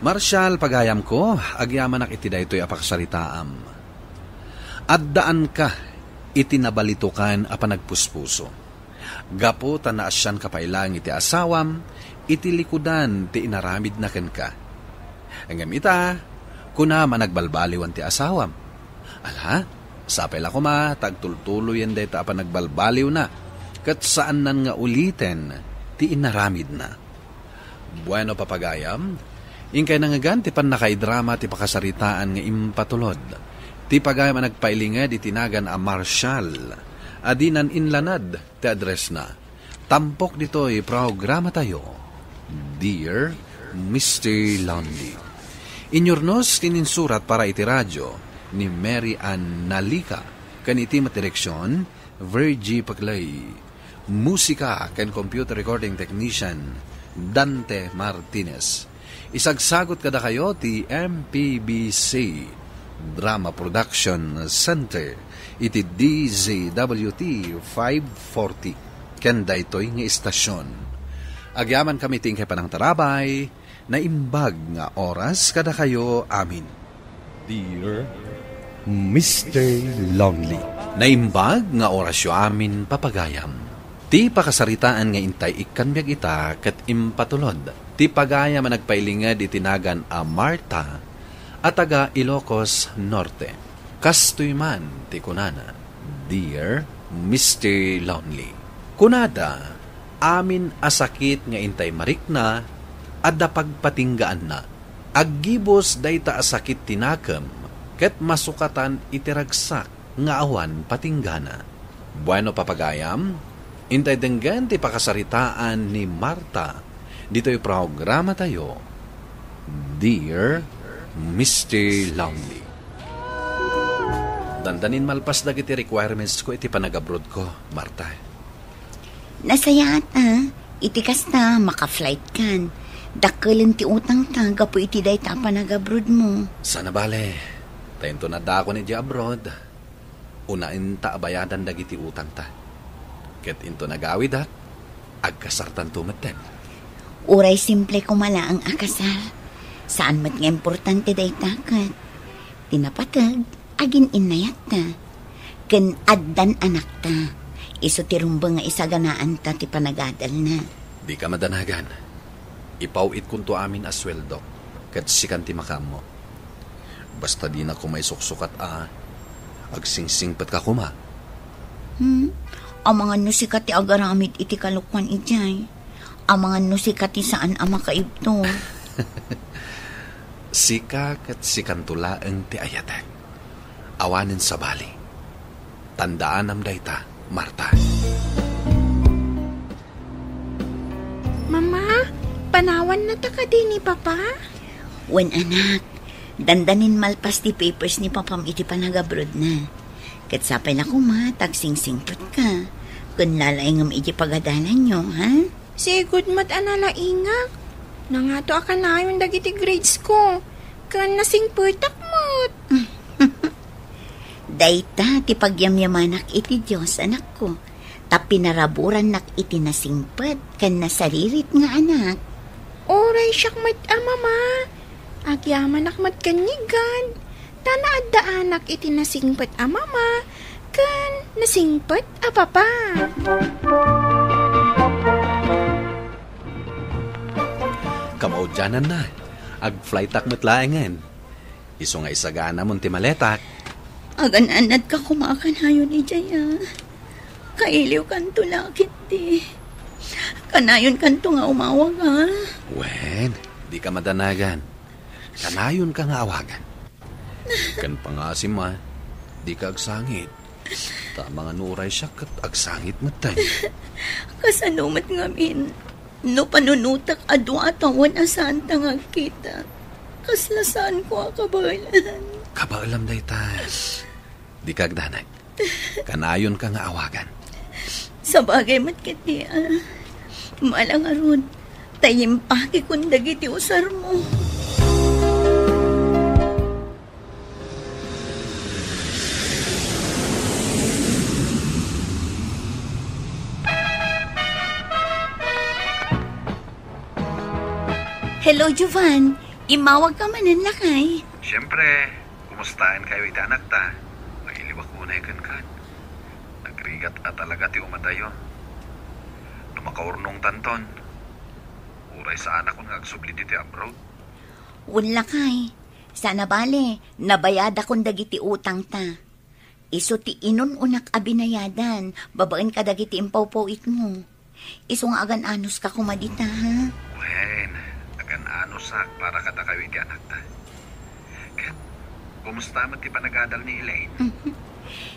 Marshall, pagayamko, agyamanak iti daytoy a pagsaritaam. Addaanka iti nabalitokan a panagpuspuso. gapu ta naasianka pay laeng iti asawam iti likudan ti inaramidna kenka. Ngem ita, kunam a nagbalbaliwan ti asawam. Ala, sapay la koma ta agtultuloyen dayta a panagbalbaliwna, ket saannan nga uliten ti inaramidna. Bueno, papagayam, inkay nangngegan ti pannakaidrama ti pakasaritaan nga impatulod. Ti pagayam a nagpailinged iti nagan a Marshall, a dinan inlanad ti addressna. Tampok ditoy programatayo, Dear Mister Lonely. Inyurnos ken insurat para iti radio ni Mary Ann Nalica, ken iti met direksion, Virgie Paclay. Musika ken computer recording technician, Dante Martinez. Isagsagot kadakayo ti M P B C Drama Production Center iti D Z W T five forty ken daytoy nga istasyon. Agyamankami ti inkay panangtarabay, naimbag nga oras kadakayo amin. Dear Mister Lonely. Naimbag nga orasyo amin, papagayam. Ti pakasaritaan nga intay ikkan biag ita ket impatulod ti pagayam a nagpailinged iti nagan a Marta a taga Ilocos Norte. Kastoy man ti kunana, Dear Mister Lonely. Kunada, amin a sakit nga intay marikna, adda pagpatinggaanna. Aggibus dayta a sakit ti nakem ket masukatan iti ragsak nga awan patinggana. Bueno, papagayam, intay denggen ti pakasaritaan ni Marta ditoy programatayo, Dear Mister Lonely. Dandanin malpas dagiti requirements ko iti panagabroad ko, Marta. Nasayaat a, iti kasta, maka-flight kan. Dakkelen ti utangta gapu iti dayta a panagabroad mo. Sana bale, ta inton addaakon idiay abroad, unaenta a bayadan dagiti utangta. Ket inton agawidak, agkasartanto metten. Uray simple koma laeng a kasar. Saan met nga importante dayta ket ti napateg, agin-innayatta. Ken addan anakta. Isu ti rumbeng nga isaganaanta ti panagadalna. Dika madanagan. Ipaw-itkonto amin a sueldok, ket sikan ti makaammo. Basta dina koma isuksukat a agsingsingpetka koma. Hmm? Amangan no sika ti agaramid iti kalokuan idiay. Amangan no sika ti saan a makaibtur. Sika ket sikanto laeng ti ayatek. Awanen sabali. Tandaanam dayta, Marta. Mama, panawannata kadi ni Papa? Wen, anak. Dandanin malpas ti papers ni Papam iti panagabroadna. Ket sapay la koma ta agsingsingpetka. Ken lalaingem iti pagadalanyo, ha? Sigud met a nalaingak. Nangato a kanayon dagiti grades ko. Ken nasingpetak met. Dayta ti pagyamyamanak iti Dios, anakko, ta pinaraburannak iti nasingpet ken nasaririt nga anak. Uray siak met a mama, agyamanak met ken ni God, ta naaddaanak iti nasingpet a mama ken nasingpet a papa. Kamaudiananna, agflightak met laengen. Isu nga isaganamon ti maletak. Agan-annadka koma a kanayon idiay a. Kailiwkanto la ketdi. Kanayonkanto nga umawag a. Wen, dika madanagan. Kanayonka nga awagan. Ken pangasim a, dika agsangit. Ta amangan no uray siak ket agsangit metten. Kasano met ngamin? No panunotek a dua a tawen a saanta nga agkita, kasla saanko a kabaelan. Kabaelam dayta. Dika agdanag. Kanayonka nga awagan. Sabagay met ketdi a. Mala ngarud, ta impakekon dagiti usarmo. Hello, Jovan. Immawagka manen, lakay. Siyempre, kumustaenkayo iti anakta? Mailiwak unay kenkan. Nagrigat a talaga ti umatayo. Makaurnongtanton. Uray saanakon nga agsubli ditoy abroad. Wen lakay, saan a bale, nabayadakon dagiti utangta. Isu ti inun-unak a binayadan, babaen kadagiti impawpawitmo. Isu nga agan-anuska koma dita, ha? Wen, agan-anusak para kadakayo iti anakta. Ket, kumusta met ti panagadal ni Elaine?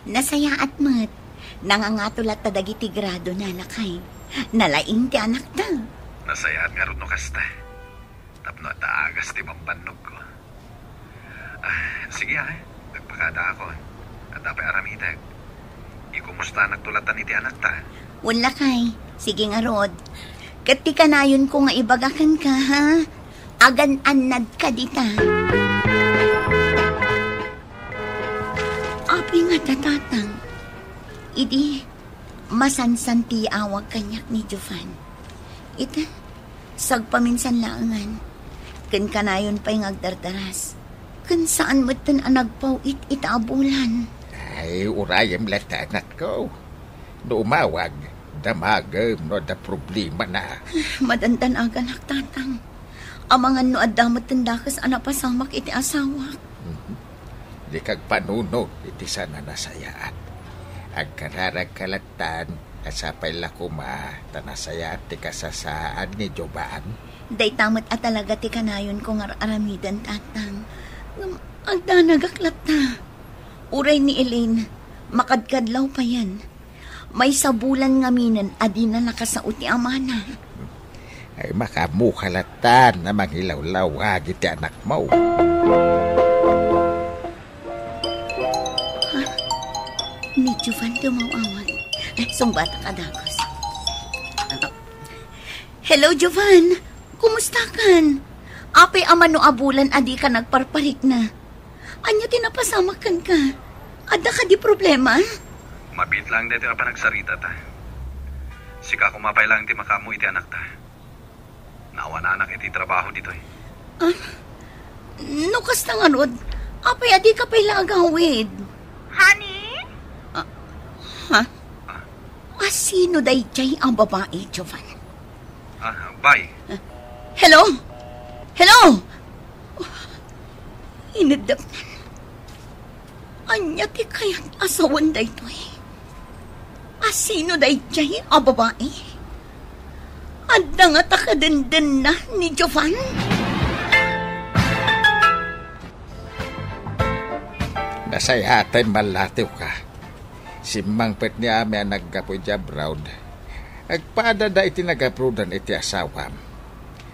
Nasayaat met. Nangangato latta dagiti gradona, lakay. Nalaing ti anakta. Nasayaat ngarud no kasta. Tapno adda agas ti bambannogko. Ah, sige, ah. Nagpakadaakon. Adda pay aramidek. Ikumustanakto latta iti anakta. Wen lakay. Sige ngarud. Ket ti kanayonko nga ibaga kenka, ha? Agan-annadka dita. Apay ngata, Tatang? Idi, masansan ti yaawag kaniak ni Jovan. Ita, sagpaminsan laengen. Ken kanayon pay nga agdardaras. Ken saan metten a nagpaw-it ita a bulan. Ay, urayem latta, anakko. No umawag, damagem no adda problemana. Madandanaganak, Tatang. Amangan no adda metten dakes a napasamak iti asawak. Mhm. Dika agpanunot iti saan a nasayaat. Agkararagka lattan, a sapay la koma ta nasayaat ti kasasaan ni Jovan. Dayta met a talaga ti kanayonko nga ar-aramiden, Tatang. Ngem agdanagak latta. Uray ni Elaine, makadkadlaw payen. Maysa bulan ngaminen a dina nakasao ti amana. Ay, makaammoka lattan a mangilawlawag iti anakmo. Ha? Ni Jovan ti umaw-awag. Ay, sungbatak a dagus. Hello, Jovan. Kumustakan? Apay a mano a bulan a dika nagparparikna? Ania ti napasamak kenka? Adda kadi problema? Mabiit laeng daytoy a panagsaritata. Sika koma pay laeng ti makaammo iti anakta. Naawananak iti trabaho ditoy. Ah? No kasta ngarud, apay a dika pay la agawid? Honey? Ah, ha? Ah. A sino daydiay a babai, Jovan? Ah, bay. Hello? Hello? Ineddaknan. Ania ti kayat a sawen daytoy? A sino daydiay a babai? Adda ngata kadendenna ni Jovan? Nasayaaten mallatiwka. Simmangpet ni Ami a naggapu idiay abroad. Agpadada iti nag-abroadan iti asawam.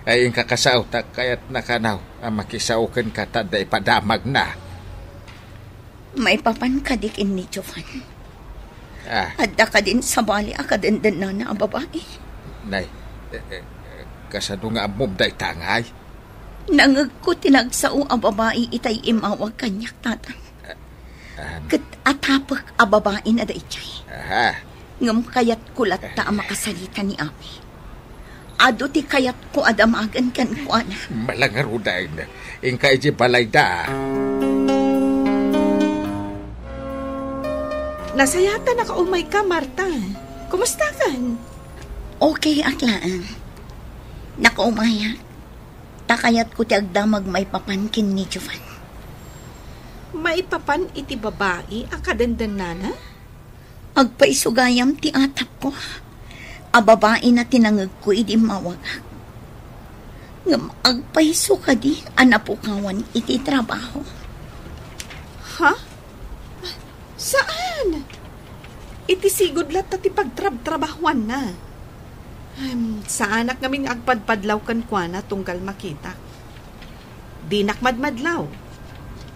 Ay, inka kasaotak, kayatna kano a makisao kenka ta adda ipadamagna. Maipapan kadi ken ni Jovan? Ah. Adda kadin sabali a kadendennana a babai? Nay, eh, eh, kasano nga ammom dayta ngay? Nangegko ti nagsao a babai itay immawag kaniak, Tatang. Ah, ah. Ket atapek a babaina daydiay. Aha. Ngem kayatko latta a makasarita ni Ami. Adu ti kayatko a damagen kenkuana. Malangarudan. Inka idiay balayda. Nasayaatak a nakaumayka, Marta. Kumustakan? Okay ak laeng. Nakaumayak. Ta kayatko ti agdamag maipapan ken ni Jovan. Maipapan iti babai a kadendennana? Agpayso gayam ti atapko a babaina ti nangegko idi immawagak. Ngem agpayso kadi a napukawan iti trabaho. Ha? Saan? Iti sigud latta ti pagtrabtrabahuanna. Em, saanak ngamin nga agpadpadlaw kenkuana tunggal makitak. Dinak madmadlaw.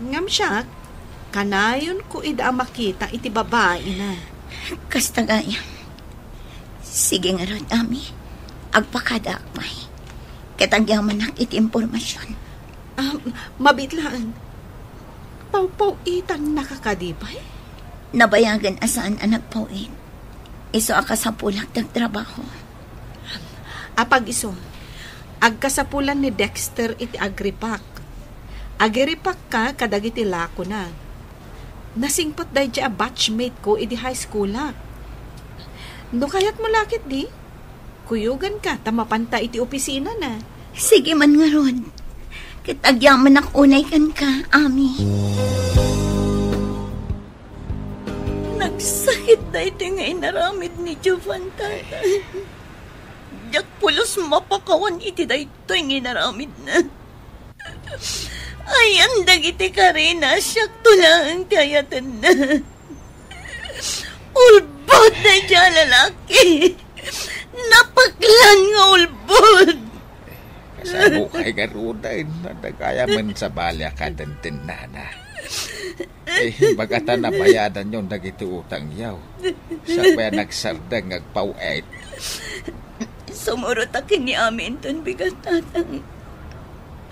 Ngem siak, kanayonko ida a makita iti babaina. Kasta gayam. Sige ngarud, Ami. Agpakadaak pay. Ket agyamanak iti impormasion. Ah, mabiit laeng. Pawpaw-itannaka kadi pay? Nabayagen a saan a nagpaw-it. Isu a kasapulak ti agtrabaho. Apag-isu, agkasapulan ni Dexter iti agripak. Agiripakka kadagiti lakona. Nasingpet daydiay a batchmate ko idi high schoolak. No kayatmo la ketdi, Kuyoganka ta mapanta iti opisinana. Sige man ngarud. Ket agyamanak unay kenka, Ami. Nagsakit daytoy nga inaramid ni Jovan, Tatang. Diak pulos mapakawan iti daytoy nga inaramidna. Ayan dagiti karina, siakto laeng ti ayatenna. Ulbod daydiay a lalaki. Napaklan nga ulbod. Kasano kay garuden? Dagaya man sabali a kadentennana. Eh, bagata nabayadanyo dagiti utangyo. Siak pay a nagsardeng nga agpaw-et. Sumurotak ken ni Ami inton bigat, Tatang.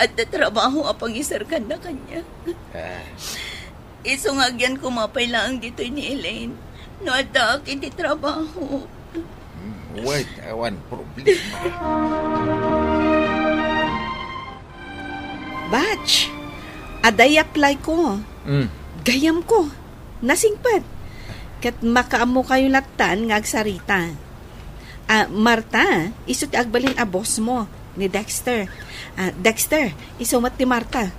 Adda trabaho a pangiserkanna kaniak. Ah. Isu nga agyan koma pay laeng ditoy ni Elaine no addaak iti trabaho. Hmm, wait, awan problema. Batch, adda i-apply ko. Hmm. Gayam ko. Nasingpet. Ket makaammo kayo lattan nga agsarita. Ah, Marta, isu ti agbalin a boss mo, ni Dexter. Ah, Dexter, isu met ni Marta.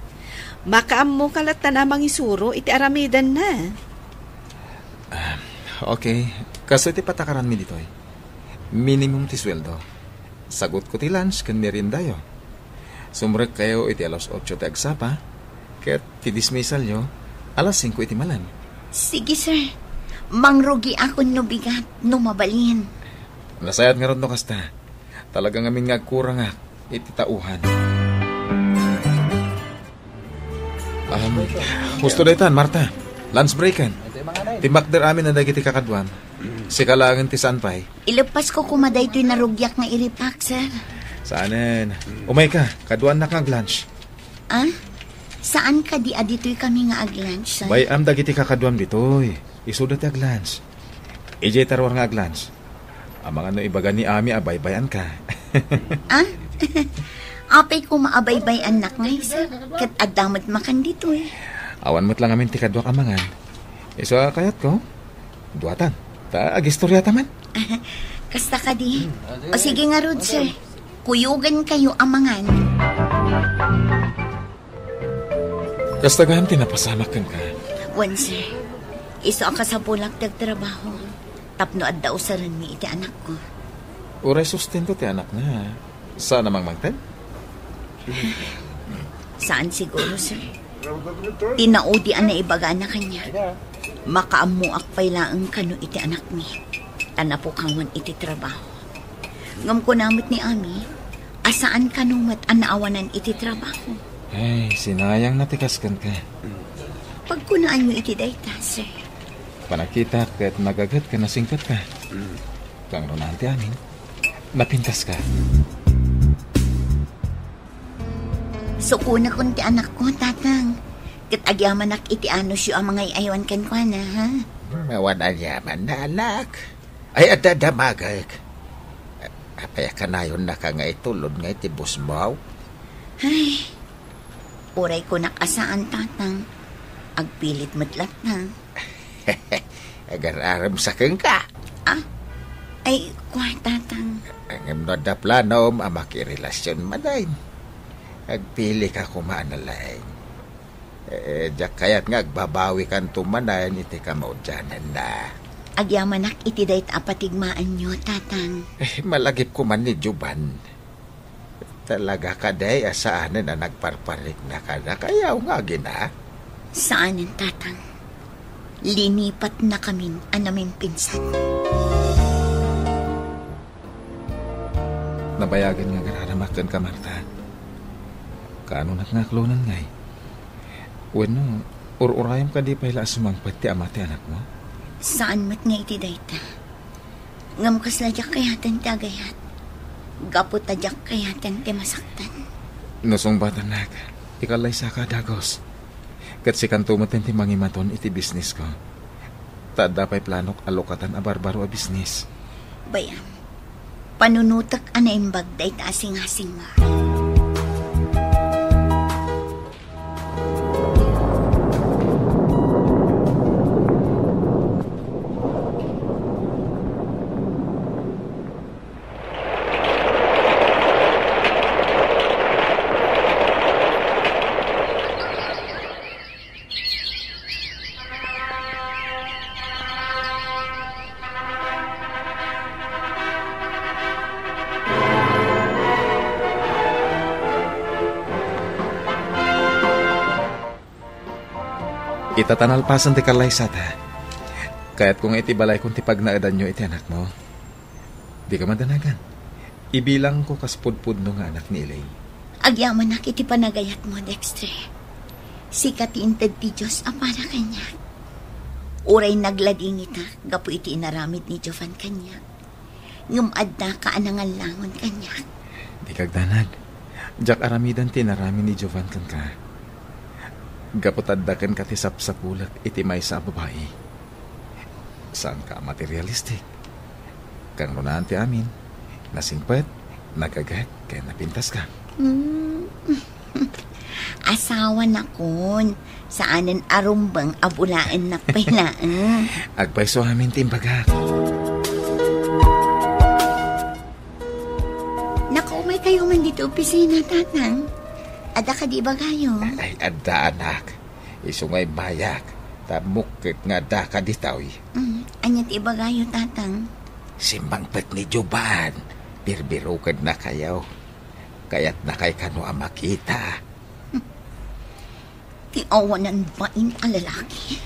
Makaammo ka lattan a mangisuro iti aramidenna. Ah, okay. Kastoy ti patakaranmi ditoy. Minimum ti sueldo. Sagutko ti lunch ken meriendayo. Sumrekkayo iti alas otso ti agsapa, ket ti dismissalyo, alas singko iti malam. Sige, sir. Mangrugiakon no bigat, no mabalin. Nasayaat ngarud no kasta. Talaga ngamin nga agkurangak iti tauhan. Um, husto daytan, Marta. Lunch breaken. Timmakder amin a dagiti kakaduam. Sika laengen ti saan pay. Ileppasko koma daytoy narugyak nga iripak, sir. Saanen. Umayka, kaduaannak nga aglunch. Ah? Saan kadi a ditoy kami nga aglunch, sir? Bay-am dagiti kakaduam ditoy. Isuda ti aglunch. Idiay ta ruar nga aglunch. Amangan no ibaga ni Ami a baybay-anka. Ah? Apay koma a baybay-annak ngay, sir? Ket adda met makan ditoy. Awan met la ngamin ti kaduak a mangan. Isu a kayatko, duatan. Ta agistoriata man. Kasta kadi. O sige ngarud, sir. Kuyogankayo a mangan. Kasta gayam ti napasamak kenka. Wen, sir. Isu a kasapulak ti agtrabaho tapno adda usarenmi iti anakko. Uray sustento ti anakna, saan a mangmangted? Saan siguro, sir. Ti naudi a naibagana kaniak, makaammoak pay laeng kano iti anakmi, ta napukawan iti trabaho. Ngem kuna met ni Ami a saan kano met a naawanan iti trabaho. Ay, sinayangna ti kas kenka. Pagkunaanyo iti dayta, sir. Panagkitak ket nagaget ken nasingpetka. Kangrunaan ti amin. Napintaska. Sukonakon ti anakko, Tatang. Ket agyamanak iti anusyo a mangay-aywan kenkuana, ha? Awan aniamanna, anak. Ay, adda damagek. Apay a kanayonnaka nga itulod nga iti busmo? Ay, uray kunak a saan, Tatang. Agpilit met latta. Agar-arem sa kenka. Ah? Ay, kua, Tatang. Ngem no adda planom a makirelasyon manen, agpili ka koma a nalaing. Eh, diak kayat nga agbabawikanto manen iti kamaudiananna. Agyamanak iti dayta a patigmaanyo, Tatang. Eh, malagip koma ni Jovan. Talaga kadi a saanen a nagparparikna kadakayo nga agina? Saanen, Tatang. Linipatnakamin a namimpinsan. Nabayagen nga agraramak kenka, Marta. Kaanonak nga aklonen ngay? Wenno, ur-urayam kadi pay la a sumangpet ti ama ti anakmo? Saan met nga iti dayta. Ngem kasla diak kayaten ti agayat. Gapu ta diak kayaten ti masaktan. No sungbatannak, ikallaysaka a dagus. Ket sikanto met ti mangimaton iti bisnisko. Ta adda pay planok a lukatan a barbaro a bisnis. Bay-am, panunotek a naimbag dayta a singasinga. Ita ta nalpasen ti kallaysata, kayatko nga iti balaykon ti pagnaedanyo iti anakmo. Dika madanagan. Ibilangko kas pudpudno nga anak ni Elaine. Agyamanak iti panagayatmo, Dexter. Sika ti inted ti Dios a para kaniak. Uray nagladingitak gapu iti inaramid ni Jovan kaniak, ngem addaka a nangallangon kaniak. Dika agdanag. Diak aramiden ti inaramid ni Jovan kenka. Gapu ta adda kenka ti sapsapulek iti maysa a babai. Saanka a materialistic. Kangrunaan ti amin, nasingpet, nagaget, ken napintaska. Hmm. Asawanakon, saanen a rumbeng a bulaennak pay laeng. Agpayso amin ti imbagak. Nakaumay kayo man dito opisina, Tatang. Adda kadi ibagayo? Ay, adda, anak. Isu nga immayak, ta mukkek nga adda ka ditoy. Mm, ania ti ibagayo, Tatang? Simmangpet ni Jovan, birbirukenna kayo. Kayatna kay kano a makita. Ti awanan bain a lalaki.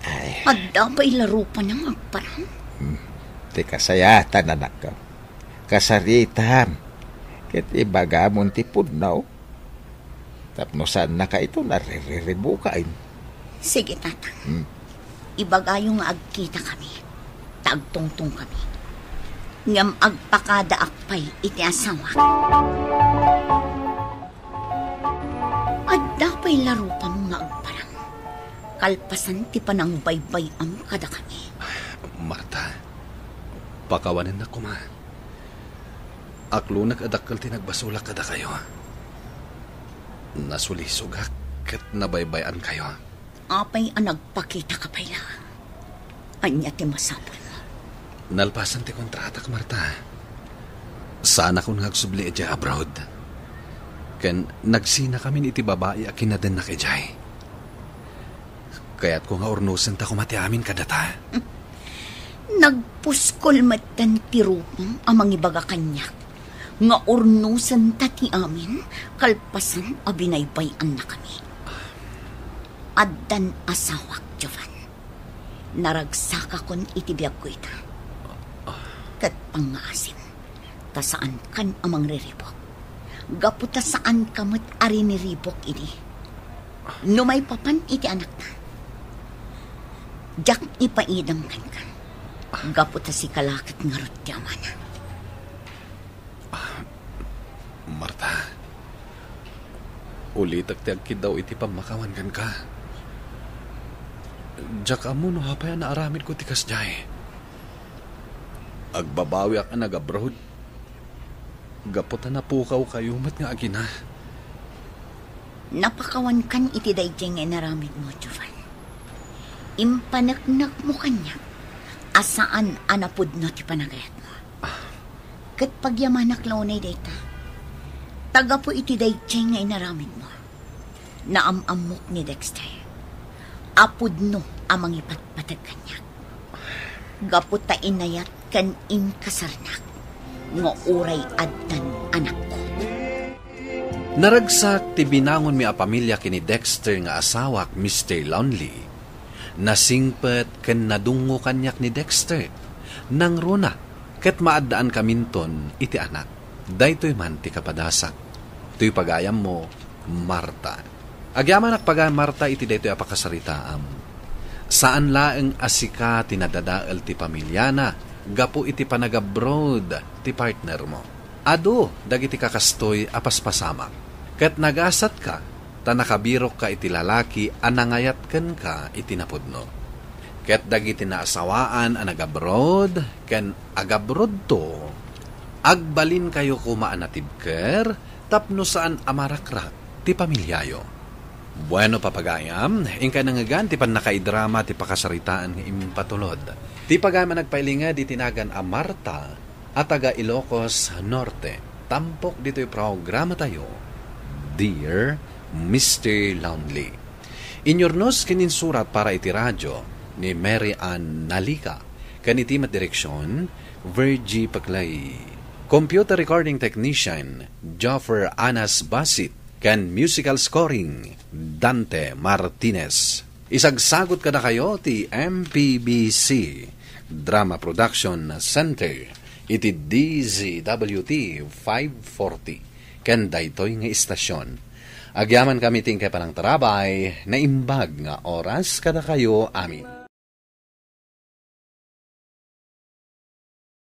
Ay. Adda pay larupan nga agparam? Hmm. Ti kasayatan, anakko. Kasaritam. Ket ibagamon ti pudno. Tapno saannaka ito naririribukan. Sige, Tatang. Hmm. Ibagayo nga agkitakami. Ta agtungtongkami. Ngem agpakadaak pay iti asawak. Adda pay larupam nga agparang. Kalpasan ti panangbaybay-am kadakami. Marta, pakawanennak koma. Aklonek a dakkel ti nagbasolak kadakayo. Nasulisogak ket nabaybay-ankayo. Apay a nagpakitaka pay laeng? Ania ti masapulmo? Nalpasan ti kontratak, Marta. Saanakon nga agsubli idiay abroad. Ken nagsinakamin iti babai a kinadennak idiay. Kayatko nga urnosenta koma ti amin kadata. Nagpuskol metten ti rupam a mangibaga kaniak nga urnosenta ti amin kalpasan a binaybay-annakami. Addan asawak, Jovan. Naragsakakon iti biagko ita. Ket pangngaasim, ta saankan a mangriribuk. Gapu ta saanka met a riniribuk idi. No maipapan iti anakta, diak ipaidem kenka. Gapu ta sika la ket ngarud ti amana. Ah, Marta, ulitek ti agkiddaw iti pammakawan kenka. Diak ammo no apay a naaramidko ti kasdiay. Agbabawiak a nag-abroad gapu ta napukawkayo met nga agina. Napakawankan iti daydiay nga inaramidmo, Jovan. Impaneknekmo kaniak a saan a napudno ti panagayatmo. Ket pagyamanak la unay dayta. Ta gapu iti daydiay nga inaramidmo, naam-ammok ni Dexter a pudno a mangipatpateg kaniak. Gapu ta inayat ken inkasarnak nga uray addan anakko. Naragsak ti binangonmi a pamilia ken ni Dexter nga asawak, Mister Lonely. Nasingpet ken nadungngo kaniak ni Dexter. Nangruna ket maaddaankaminton iti anak. Daytoy man ti kapadasak. Toy pagayammo, Marta. Agyamanak pagayam, Marta, iti daytoy a pakasaritaam. Saan laeng a sika ti nadadael ti pamiliana gapu iti panagabroad ti partnermo. Adu dagiti kakastoy a paspasamak, ket nagasatka ta nakabirokka iti lalaki a nangayat kenka iti napudno. Ket dagiti naasawaan a nagabroad ken agabroadto, agbalinkayo koma a natibker tapno saan a marakrak ti pamiliayo. Bueno, papagayam, inkay nangngegan ti pannakaidrama ti pakasaritaan nga impatulod. Ti pagayam a nagpailinged iti nagan a Marta a taga Ilocos Norte, tampok ditoy programatayo, Dear Mister Lonely. Inyurnos ken insurat para iti radio ni Mary Ann Nalica, ken iti met direksion, Virgie Paclay. Computer recording technician, Joffer Anas Basit, ken musical scoring, Dante Martinez. Isagsagot kadakayo ti M P B C Drama Production Center iti D Z W T five forty ken daytoy nga istasyon. Agyaman kami ti inkay panangtarabay, naimbag nga oras kadakayo amin.